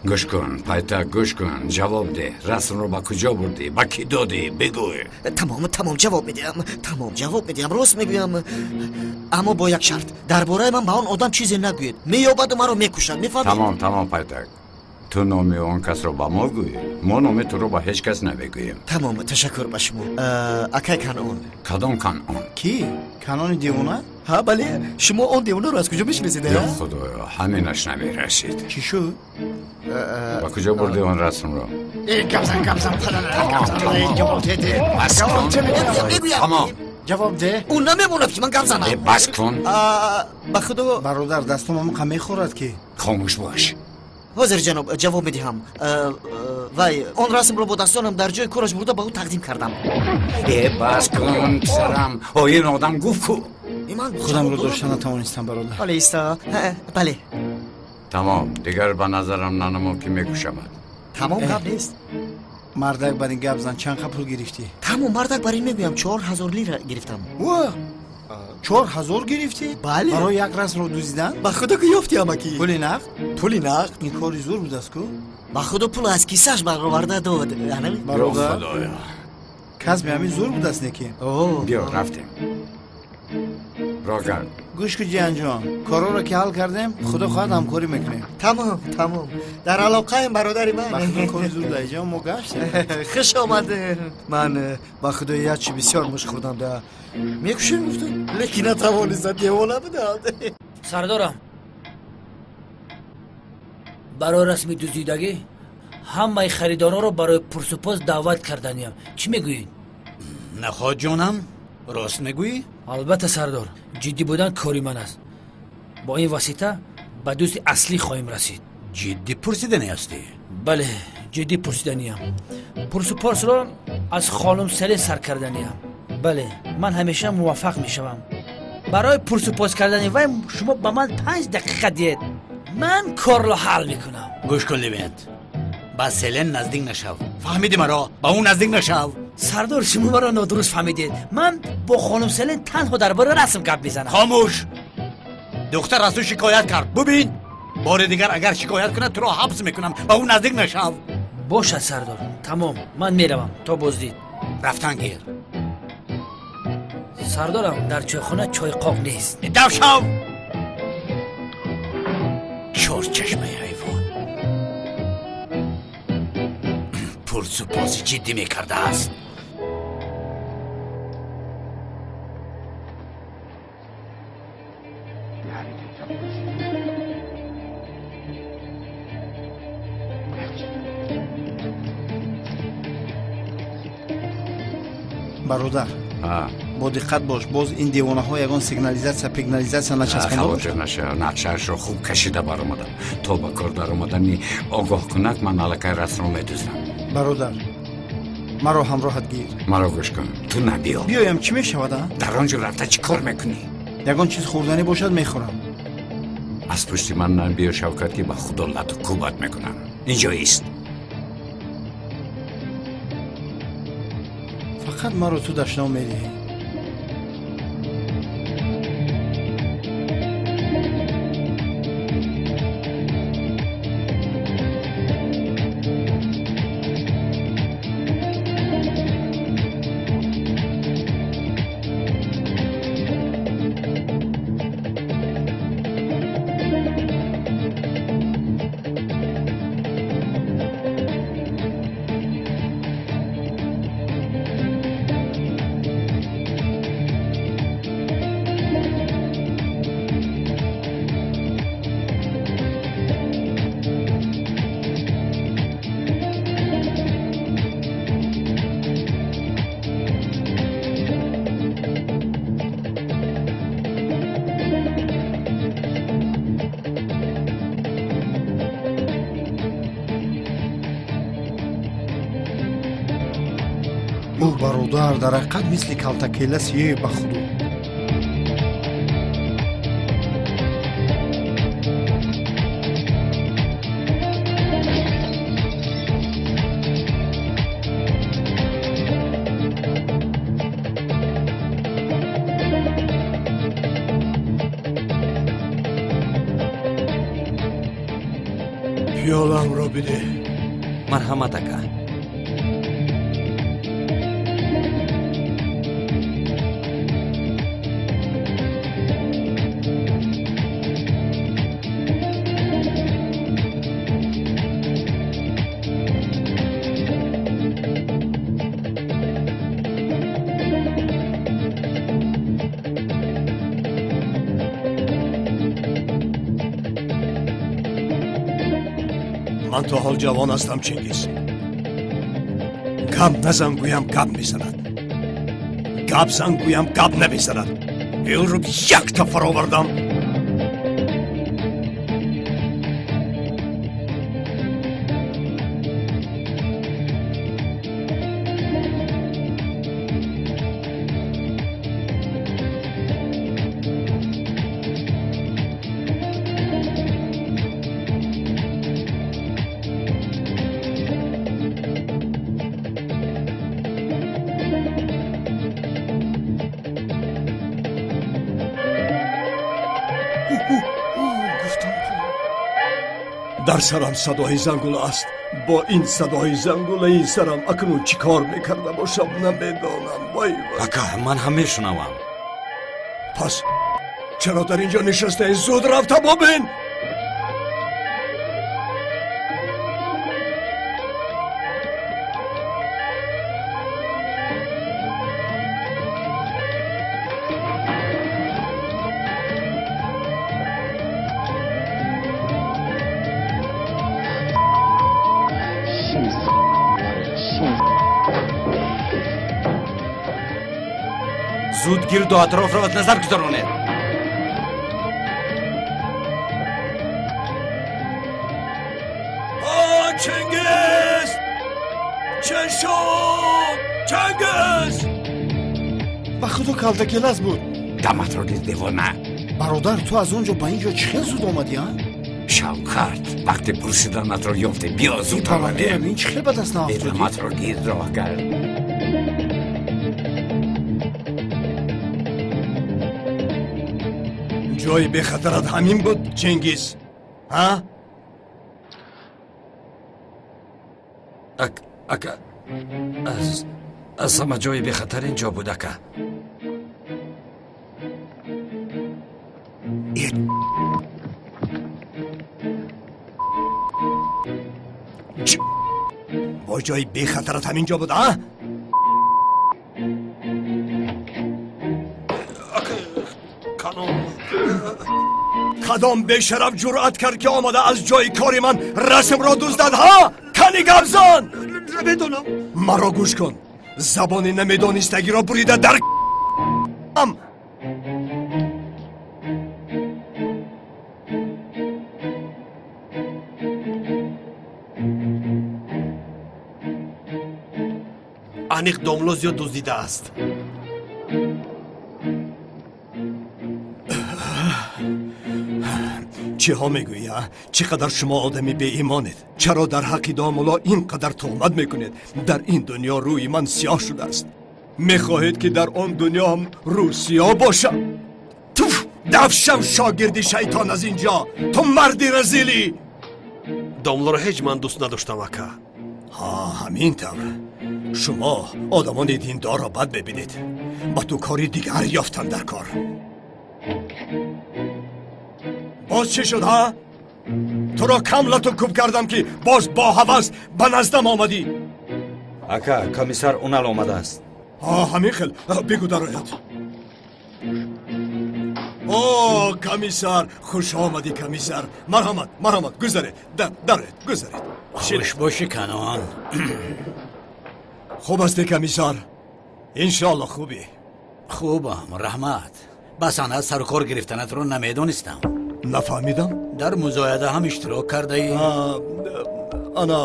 Гӯш кун, пайтак, гӯш кун, ҷавоб деҳ. Расмро ба куҷо бурдӣ? Ба кӣ додӣ? Бигӯй. Тамом, тамом, ҷавоб медиҳам. Тамом, ҷавоб медиҳам, рост мегӯям. Аммо бо як шарт: дар бораи ман ба он одам чизе нагӯед. Меёбаду маро мекушад, мефаҳмед? Тамом, тамом, пайтак. Ту номи он касро ба мо гӯй, мо номи туро ба ҳеҷ кас намегӯем. Тамом, ташаккур ба шумо. Акай Канъон. Кадом Канъон? Кӣ? Канъони девона? Ҳа, бале. Шумо он девонаро аз куҷо мешиносед? Ё худоё, ҳаминаш намерасид. Чӣ шуд? Ба куҷо бурдӣ он расмро? Гап зан, гап зан, гап зан, ҷавоб деҳ. Бас кун. Тамом. Ҷавоб деҳ. Ӯ намемонад, ки ман гап занам. Бас кун. Ба худо. Бародар, дастом ҳамон мехӯрад ки. Хомӯш бош. Ҳозир, ҷаноб, ҷавоб медиҳам. Вай, он расмро бо дастонам дар ҷои кораш бурда ба ӯ тақдим кардам. Э, бас кун, писарам. О, ин одам гуфт ку. Худамро дошта натавонистам, бародар. Бале, иста. Бале. Тамом, дигар ба назарам нанамо, ки мекушамад. Тамом, гап нест. Мардак, бар ин гап зан, чанд қа пул гирифтӣ? Тамом, мардак, бар ин мегӯям, 4000 лира гирифтам. 4000 гирифтӣ? Бале. Барои як расмро дуздидан? Ба худо, ки ёфтӣ, амакӣ. Пули нақд? Пули нақд. Ин кори зур будааст ку. Ба худо, пул аз кисааш бароварда дод. Бародар, касби ҳамин зур будааст, неки. Биё, рафтем. Роҳ кард. Гӯш ку, ҷиянҷон, корҳоро ки ҳал кардем, худо хоҳад, ҳамкорӣ мекунем. Тамом, тамом, дар алоқаем, бародари ман. Ба худо, кори зур даиҷон, мо гаштем. Хуш омадем. Ман ба худо як чи бисёр муш хӯрдам да мекушем гуфтам, лекин натавонистам, девона будам. Сардорам, барои расми дуздидагӣ ҳамаи харидоронро барои пурсупос даъват карданиям. Чӣ мегӯед? Наход, ҷонам, рост мегӯӣ? Албатта, сардор, ҷиддӣ будан кори ман аст. Бо ин восита ба дӯсти аслӣ хоҳем расид. Ҷиддӣ пурсиданӣ ҳастӣ? Бале, ҷиддӣ пурсиданиям. Пурсупосро аз хонум Селин сар карданиям. Бале, ман ҳамеша муваффақ мешавам. Барои пурсупос кардани вай шумо ба ман 5 дақиқа диҳед. Ман корро ҳал мекунам. Гӯш кун, Левент, ба Селен наздик нашав. Фаҳмидӣ маро? Ба ӯ наздик нашав. Сардор, шумо маро нодуруст фаҳмидед. Ман бо хонум Селен танҳо дар бораи расм гап мезанам. Хомӯш! Духтар аз ӯ шикоят кард. Бубин, бори дигар агар шикоят кунад, туро ҳабс мекунам. Ба ӯ наздик нашав. Бошад, сардор. Тамом, ман меравам. То боздид. Рафтан гир. Сардорам, дар чойхона чойқоқ нест. Дав шав! Чорчашмаи ҳайвон пурсупоси ҷиддӣ мекардааст. Бародар, бо диққат бош, боз ин девонаҳо ягон сигнализатсия пигнализатсия начаспонда Хавотир наша, нақшаашро хуб кашида баромадам. То ба кор даромадани огоҳкунак ман аллакай расмро медуздам. Бародар, маро ҳамроҳат гир. Маро гӯш кун, ту набиё. Биёям, чӣ мешавад? Дар он ҷо рафта чӣ кор мекунӣ? Ягон чиз хӯрданӣ бошад, мехӯрам. Аз пушти ман набиё, Шавкат, ки ба худо лату кӯбат мекунам. Инҷо ист. Фақат маро ту дашном медиҳӣ. Бародар, дар ҳақиқат мисли калтакела сиёе ба худо. Пиёламро бидеҳ. Марҳамат, ака. Ман то ҳол ҷавон ҳастам, Чингиз. Гап назан гӯям, гап мезанад, гап зан гӯям, гап намезанад. Инро якта фаровардам. Дар сарам садои зангула аст. Бо ин садои зангулаи сарам акнун чӣ кор мекарда бошам, намедонам. Вай вай. Ака, ман ҳам мешунавам. Пас чаро дар инҷо нишастаи? Зуд рафта бобин. Зуд гирду атрофро аз назар гузаронед. Чингиз! Чӣ шуд? Чингиз! Ба худо калтакелас буд. Даматро гир, девона. Бародар, ту аз он ҷо ба ин ҷо чӣ хел зуд омадӣ, а? Шавкат, вақте пурсиданатро ёфте, биё зуд равем. Ин чӣ хел ба даст наafтодӣ? Даматро гир, роҳ кард. Ҷои бехатарат ҳамин буд, Чингиз, ҳа? Ака, аз ҳама ҷои бехатар ин ҷо буд, ака. Бо ҷои бехатарат ҳамин ҷо буд, а? Кадом бешараф ҷуръат кард, ки омада аз ҷои кори ман расмро дуздад, ҳа? Кани гапзан! Намедонам. Маро гӯш кун. Забони намедонистагиро бурида дар ам. Аниқ домло зиёд дуздидааст. Чиҳо мегӯӣ, а? Чӣ қадар шумо одами беимонед? Чаро дар ҳаққи домулло ин қадар туҳмат мекунед? Дар ин дунё рӯи ман сиёҳ шудааст. Мехоҳед, ки дар он дунё ҳам рӯ сиёҳ бошам? Туф! Дафшам, шогирди шайтон, аз ин ҷо! Ту марди разилӣ! Домлоро ҳеҷ ман дӯст надоштам, ака. Ҳа, ҳамин тавр. Шумо одамони диндорро бад мебинед. Ба ту кори дигар ёфтам дар кор. Боз чӣ шуд, ҳа? Туро кам лату куб кардам, ки боз бо ҳавас ба наздам омадӣ. Ака, комиссар Унал омадааст. Ҳа, ҳамин хел, бигӯ дарояд. О, комиссар, хуш омадӣ, комиссар. Марҳамат, марҳамат, гузаред, дароед, гузаред. Хуш бошӣ, Канон. Хуб ҳастӣ, комиссар? Иншоалло хубӣ. Хубам, раҳмат. Ба санъат сару кор гирифтанатро намедонистам. Нафаҳмидам. Дар музояда ҳам иштирок кардаӣ? Ана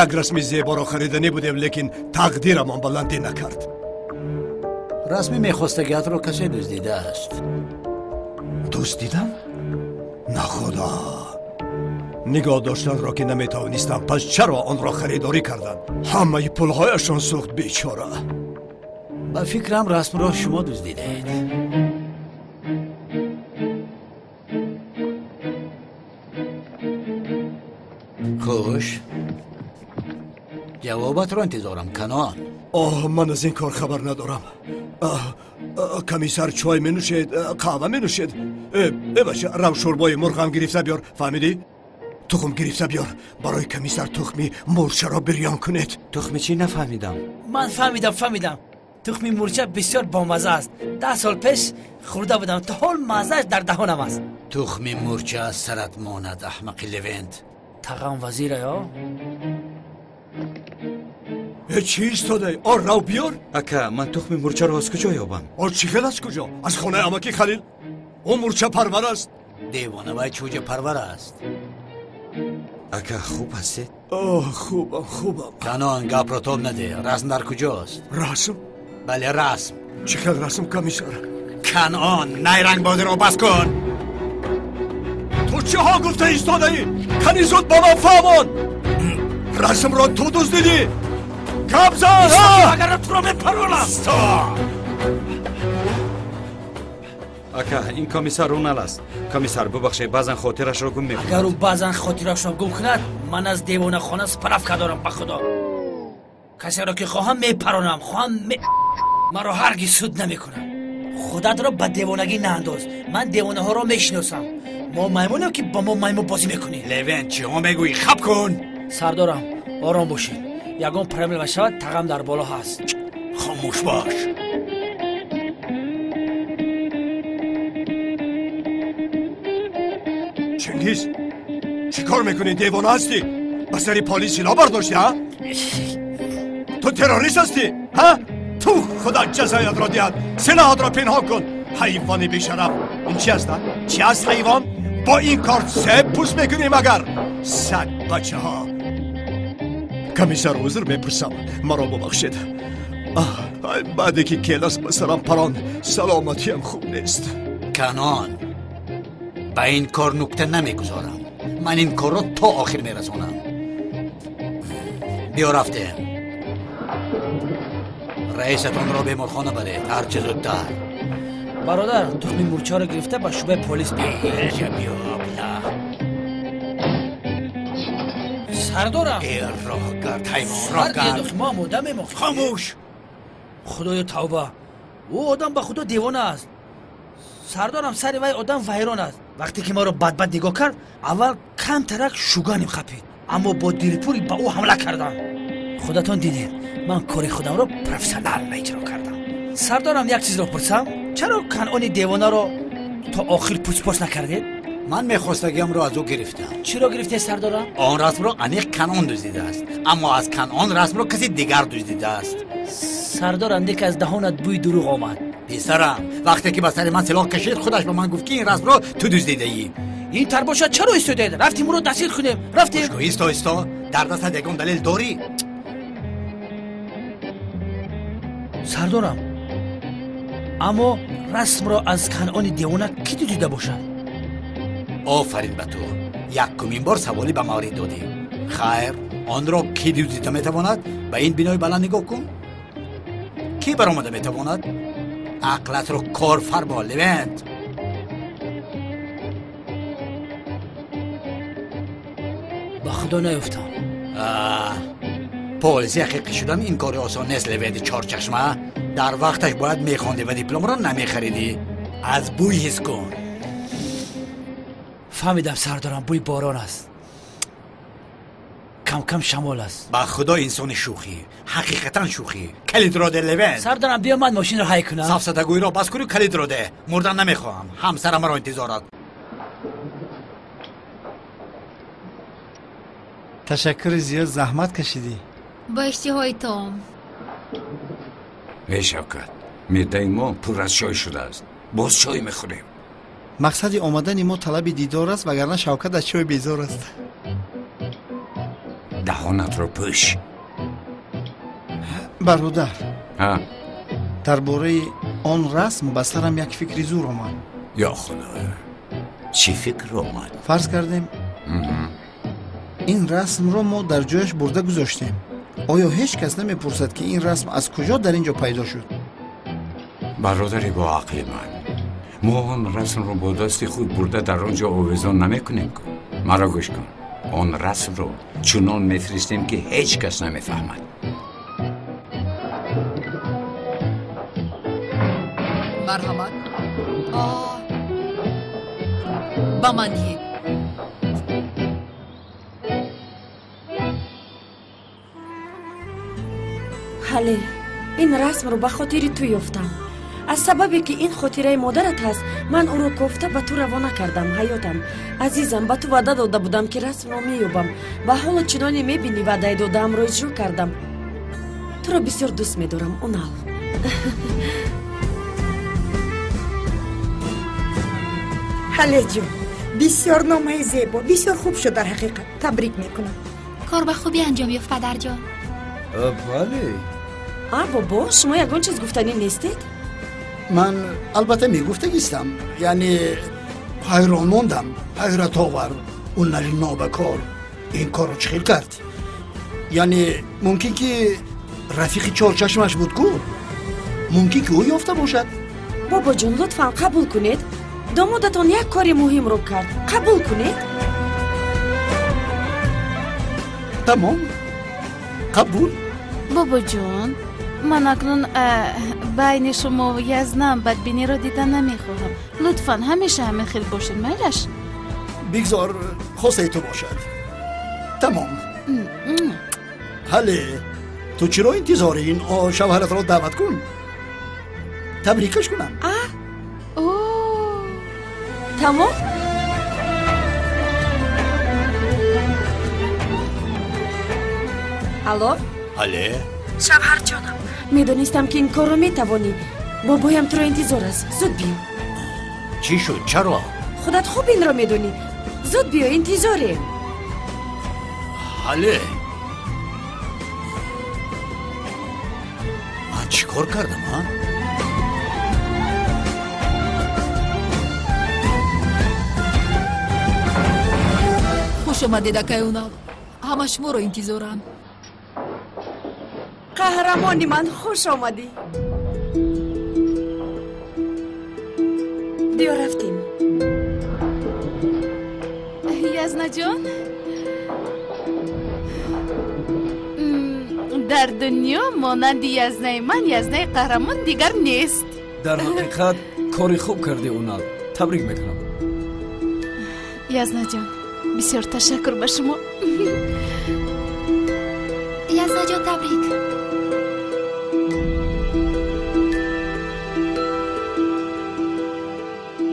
як расми зеборо хариданӣ будем, лекин тақдирамон баландӣ накард. Расми мехостагиатро касе дуздидааст. Дуздидам? На худо! Нигоҳ доштанро ки наметавонистам, пас чаро онро харидорӣ карданд? Ҳамаи пулҳояшон сӯхт, бечора. Ба фикрам, расмро шумо дуздидаед. Хуш, ҷавобатро интизорам, Канон. Оҳ, ман аз ин кор хабар надорам. Комиссар, чой менӯшед, қаҳва менӯшед? Э бача, рав, шӯрбои мурғам гирифта биёр, фаҳмидӣ? Тухм гирифта биёр. Барои комиссар тухми мурчаро бирён кунед. Тухми чӣ? Нафаҳмидам. Ман фаҳмидам, фаҳмидам. Тухми мурча бисёр бомазза аст. 10 сол пеш хӯрда будам, то ҳол маззааш дар даҳонам аст. Тухми мурча аз сарат монад, аҳмақи Левент. Тағам вазира ё? Э, чӣ истодаӣ? О, рав, биёр. Ака, ман тухми мурчаро аз куҷо ёбам? О, чӣ хел аз куҷо? Аз хонаи амаки Халил. Ӯ мурчапарвар аст. Девона, вай чӯҷапарвар аст. Ака, хуб ҳастед? Оҳ, хубам, хубам. Канон, гапро тоб надеҳ. Расм дар куҷост? Расм? Бале, расм. Чӣ хел расм, комиссар? Канон, найрангбозиро бас кун. Ту чиҳо гуфта истодаӣ? Кани зуд ба ман фаҳмон. Расмро ту дуздидӣ. Гап зан! Агар туро мепаронам. Ака, ин комиссар Унал аст. Комиссар, бубахшед, баъзан хотирашро гум мекунад. Агар ӯ баъзан хотирашро гум кунад, ман аз девонахона справка дорам, ба худо. Касеро ки хоҳам мепаронам, хоҳам маро ҳаргиз суд намекунам. Худатро ба девонагӣ наандоз. Ман девонаҳоро мешиносам. Мо маймунем, ки ба мо маймун бозӣ мекунӣ. Левент, чиҳо мегӯӣ? Хаб кун. Сардорам, ором бошед. Ягон проблема шавад, тағам дар боло ҳаст. Хомӯш бош. Чингиз, чӣ кор мекунӣ? Девона ҳастӣ? Ба сари полис силоҳ бардоштӣ, ҳа? Ту террорист ҳастӣ, ҳа? Ту худо ҷазоятро диҳад. Силоҳатро пинҳон кун, ҳайвони бешараф. Ин чи аст, чи аст, ҳайвон? Бо ин кор себ пӯст мекунем, агар саг бачаҳо. Комиссар, узр мепурсам, маро бубахшед. Баъде ки келас ба сарам парон, саломатиам хуб нест. Канон, ба ин кор нукта намегузорам. Ман ин корро то охир мерасонам. Биё, рафтем. Раисатонро беморхона баред, ҳарчи зудтар. Бародар, тухми мурчаро гирифта ба шӯъбаи полис биё. Биё, абла. Сардорам. Э, роҳгард, ҳайвон, роҳгард. Мо омода мемохем. Хомӯш! Худоё, тавба! Ӯ одам ба худо девона аст. Сардорам, сари вай одам вайрон аст. Вақте ки маро бадбад нигоҳ кард, аввал камтарак шуганим хапид, аммо бо дилпурӣ ба ӯ ҳамла кардам. Худатон дидед, ман кори худамро профессионально иҷро кардам. Сардорам, як чизро пурсам: чаро Канъони девонаро то охир пучпоч накардед? Ман мехостагиамро аз ӯ гирифтам. Чиро гирифтед, сардорам? Он расмро аниқ Канъон дуздидааст, аммо аз Канъон расмро каси дигар дуздидааст. Сардорам, дек аз даҳонат бӯи дурӯғ омад. Писарам, вақте ки ба сари ман силоҳ кашид, худаш ба ман гуфт, ки ин расмро ту дуздидаӣ. Ин тар бошад, чаро истодаед? Рафтем, ӯро дастгир кунем. Рафтем. Исто, исто, дар дастат ягон далел дорӣ? Сардорам, аммо расмро аз Канъони девона кӣ дуздида бошад? Офарин ба ту, якумин бор саволӣ ба маврид додӣ. Хайр, онро кӣ дуздида метавонад? Ба ин бинои баланд нигоҳ кун, кӣ баромада метавонад? Ақлатро кор фармо, Левент. Ба худо наёфтам. Полиси ҳақиқӣ шудан ин кори осон нест, Левенти чорчашма. Дар вақташ бояд мехондӣ ва дипломро намехаридӣ. Аз бӯй ҳис кун. Фаҳмидам, сардорам, бӯи борон аст, камкам шамол аст. Ба худо, инсони шӯхӣ, ҳақиқатан шӯхӣ. Калидро де, Левент. Сардорам, биё ман мошинро ҳай кунам. Сафсатагӯиро бас кунӣ, калидро де. Мурдан намехоҳам, ҳамсарам маро интизор аст. Ташаккури зиёд, заҳмат кашидӣ. Бо иштиҳои том. Эй Шавкат, меъдаи мо пур аз чой шудааст, боз чой мехӯрем. Мақсади омадани мо талаби дидор аст, вагарна Шавкат аз чой безор аст. Даҳонатро пӯш. Бародар, дар бораи он расм ба сарам як фикри зур омад. Ё худо, чӣ фикр омад? Фарз кардем, ин расмро мо дар ҷояш бурда гузоштем. Оё ҳеҷ кас намепурсад, ки ин расм аз куҷо дар ин ҷо пайдо шуд? Бародари бо ақли ман, мо он расмро бо дасти худ бурда дар он ҷо овезон намекунем ку. Маро гӯш кун, он расмро чунон мефиристем, ки ҳеҷ кас намефаҳмад. Марҳамат, ба ман диҳед. Ҳале, ин расмро ба хотири ту ёфтам. Аз сабабе ки ин хотираи модарат ҳаст, ман ӯро кофта ба ту равона кардам. Ҳаётам, азизам, ба ту ваъда дода будам, ки расмро меёбам, ва ҳоло чуноне мебинӣ, ваъдаи додаамро иҷро кардам. Туро бисёр дӯст медорам, Унал. Ҳалеҷон, бисёр номаи зебо, бисёр хуб шуд. Дар ҳақиқат табрик мекунам. Кор ба хубӣ анҷом ёфт, падарҷон. Бале. А, бобо, шумо ягон чиз гуфтанӣ нестед? Ман албатта мегуфтагистам, яъне ҳайрон мондам, ҳайратовар. Унари нобакор ин корро чӣ хел кард? Яъне мумкин ки рафиқи чорчашмаш буд ку, мумкин ки ӯ ёфта бошад. Бобоҷон, лутфан қабул кунед, домодатон як кори муҳимро кард. Қабул кунед. Тамом, қабул. Бобоҷон, ман акнун байни шумо язнам бадбиниро дида намехоҳам. Лутфан ҳамеша ҳамин хел бошед, майлаш? Бигзор хостаи ту бошад. Тамом. Ҳале, ту чиро интизорӣ? Ин шавҳаратро даъват кун, табрикаш кунам. Тамом. Алло. Ҳале. Шавҳарҷонам, медонистам, ки ин корро метавонӣ. Бобоям туро интизор аст, зуд биё. Чӣ шуд? Чаро? Худат хуб инро медонӣ. Зуд биё, интизорем. Ҳале, ман Чӣ кор кардам, а? Хуш омадед, акай Унал. Ҳама шуморо интизоранд. Қаҳрамони ман, хуш омадӣ. Биё рафтем. Язнаҷон, дар дунё монанди язнаи ман язнаи қаҳрамон дигар нест. Дар ҳақиқат кори хуб кардӣ, Унал. Табрик мекунам. Язнаҷон, бисёр ташаккур ба шумо. Язнаҷон, табрик.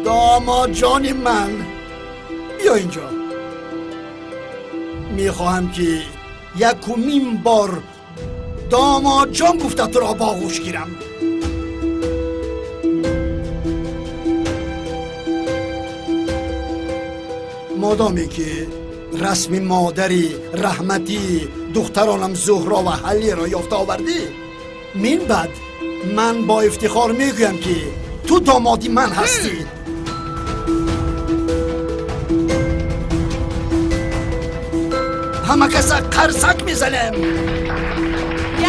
Домодҷони ман, биё инҷо. Мехоҳам ки якумин бор домодҷон гуфта туро боғӯш гирам. Модоме ки расми модари раҳматӣ духтаронам Зуҳро ва Ҳаллиро ёфта овардӣ, мин баъд ман бо ифтихор мегӯям ки ту домоди ман ҳастӣ. Ҳама каса қарсак мезанем.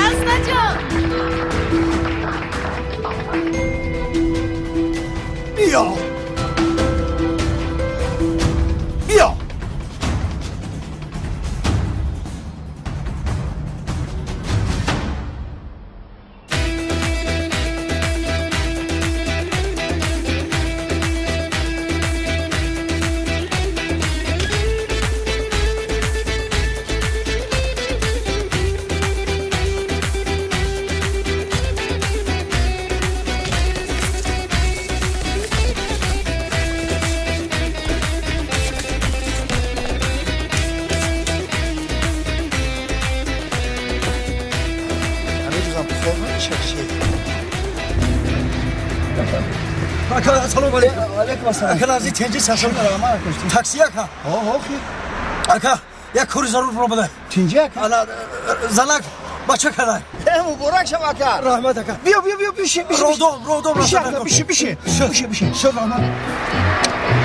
Язнаҷон, биё, биё. Ака, нази тенҷи сасал. Такси, ака. Ака, як кори зарур ро бада. Тинҷи, ака? Ана занак бача кадай. Муборак шав, ака. Раҳмат, ака. Биё, биё, биё, бишин, бишин. Родом, родом. Бишин, ака, бишин, бишин. Бишин, бишин. Шо, раҳмат.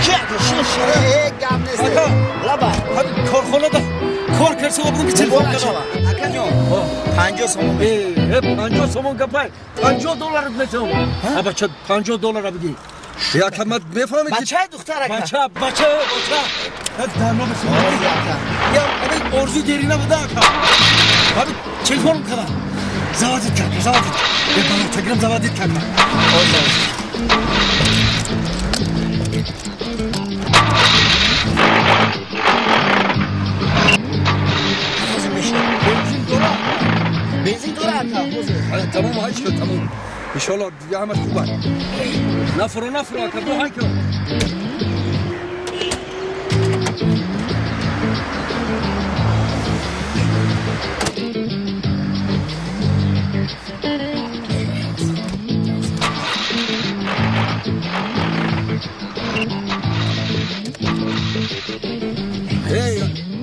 Ши, ака, шин, шин. Гап нест. Ака, лаба. Корхонада кор карса будам ки телефон кардам. Ака ҷон, 50 сомон. 50 сомон гапай. 50 доллар метавам. А бача 50 доллар бигир. Яка ман мефаҳмед ки бачаи духтар, ака. Бача, бача, бача. Дар номи я ҳамин орзуи дерина буда, ака. Ҳамин телефон кардам. Заводит кард, заводит. Балотагирам заводит кард. Бензин дора. Бензин дора, ака. Тамом, ҳай шуд, тамом. иншоалло дига ҳамаш хуб аст. Нафуро, нафуро, ака, бо ҳай кун.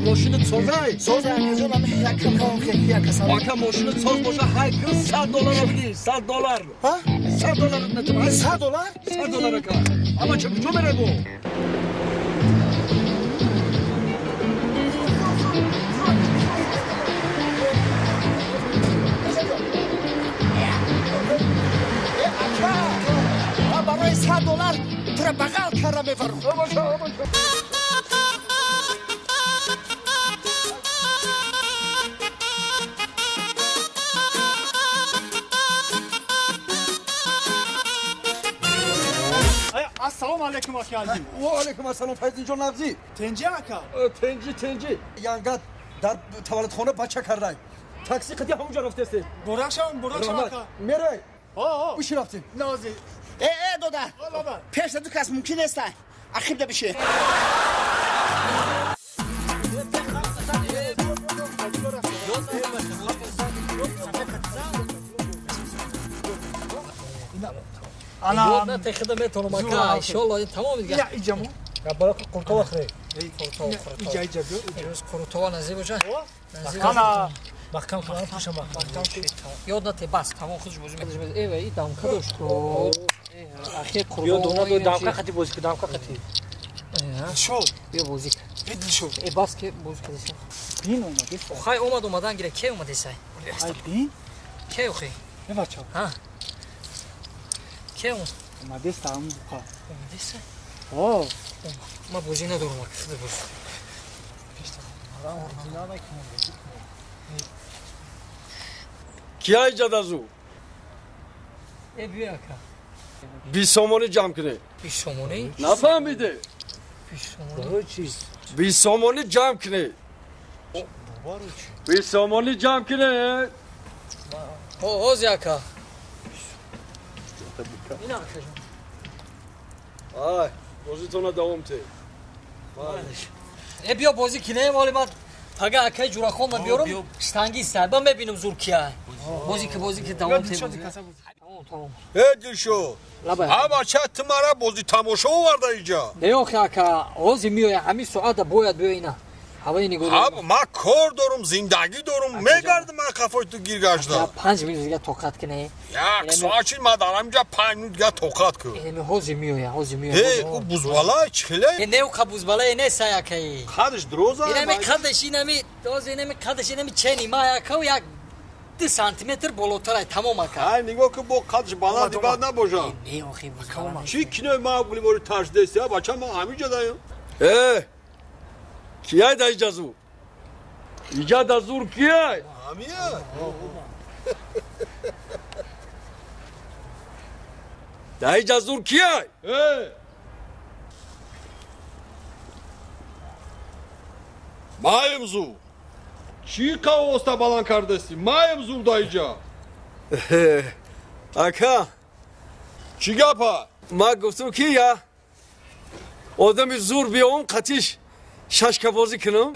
Мошинат созай? Созай, акаҷон, ами якам Ака, мошинат соз боша, ҳай кун, 100 доллар бигир, 100 доллар. 100 доллар метавам. 100 доллар? 100 доллар, ака. Ама ча куҷо мерай бо? Ака, ман барои 100 доллар тура бағал карда мефарам. Ассалому алайкум, ака Азим. Ва алайкум ассалом, Файзинҷон, нағзӣ? Тенҷи, ака? Тенҷи, тенҷи. Янгат дар таваллудхона бача кардай. Такси қити ҳамунҷо рафтесте. Бурак шавам, бурак шавам, ака. Мерай. О, биши рафтем. Нози. Э, дода. Пешта ду кас мумкин нест. Ақибда биши. Ана на техида метавонам, ака, иншоалло тамом дигар. Я иҷамо. Я барои қуртова хӯре. Қуртова, қуртова. Иҷа, иҷа, биё. Имрӯз қуртова наздик боша. Ана Маҳкам кун, пуша маҳкам кун. Ёд нате, бас, тамом худш бозӣ мекунад. Э, вай, дамка дошт ку. Ахир қурбон. Биё дона биё дамка қати бозӣ ку, дамка қати. Дилшод. Биё бозӣ. Э, Дилшод. Э, бас ке бозӣ кардеса. Бин омадеса. Охай омад омадан гира, ке омадесай? Ай бин? Ке охи? Э, бача. Ҳа. Ке ом? Омадеса ам буқа. Омадеса? О. Ма бозӣ надорам, ака, худ бозӣ. Кия иҷода зу? Э, биё ака. 20 сомонӣ ҷамъ кунед. 20 сомонӣ? Нафаҳмиде? 20 сомонӣ? Чиз? 20 сомонӣ ҷамъ кунед. 20 сомонӣ ҷамъ кунед. Ҳози ака. Ин ака ҷон. Ай, бозитона давом те. Э, биё бозӣ кинем, ҳоли ман пага акаи Ҷурахон ма биёрам, штангист, ба мебинам зур кия. Бозӣ ки бозӣ ки давом те. Э, Дилшод. А бача, ту мара бозӣ тамошо оварда иҷа. Не охи ака, ҳозир меоя, ҳамин соата бояд биё ина. Ҳаваи нигоҳ дорам. Ман кор дорум, зиндагӣ дорум, мегардам ман қафои ту гир гашта. 5 минут дига тоқат кине. Як соат чи ман дар ҳаминҷа 5 минут дига тоқат кун. Эми ҳозир меоя, ҳозир меоя. Э, ӯ бузбалай чӣ хеле? Э, не ӯ бузбалай не сай акаи. Қадаш дуроза? Инами қадаш, инами, ҳозир инами қадаш, инами чени ма ака як 2 сантиметр болотар ай, тамом ака. Ай, нигоҳ кун, бо қадаш баланди бад набошад. Не охи бузбалай. Чӣ кинои ма гулибори тарсидест, бача, ман ҳаминҷа даем. Э, кияй да иҷа зур? Иҷа да зур кияй? Ҳамия. Да иҷа зур кияй? Э! Маем зур. Чӣ қавоста баланд кардасти? Маем зур да иҷа. Ака. Чӣ гапа? Ман гуфтам ки я одами зур биём қатиш шашкабозӣ кунам.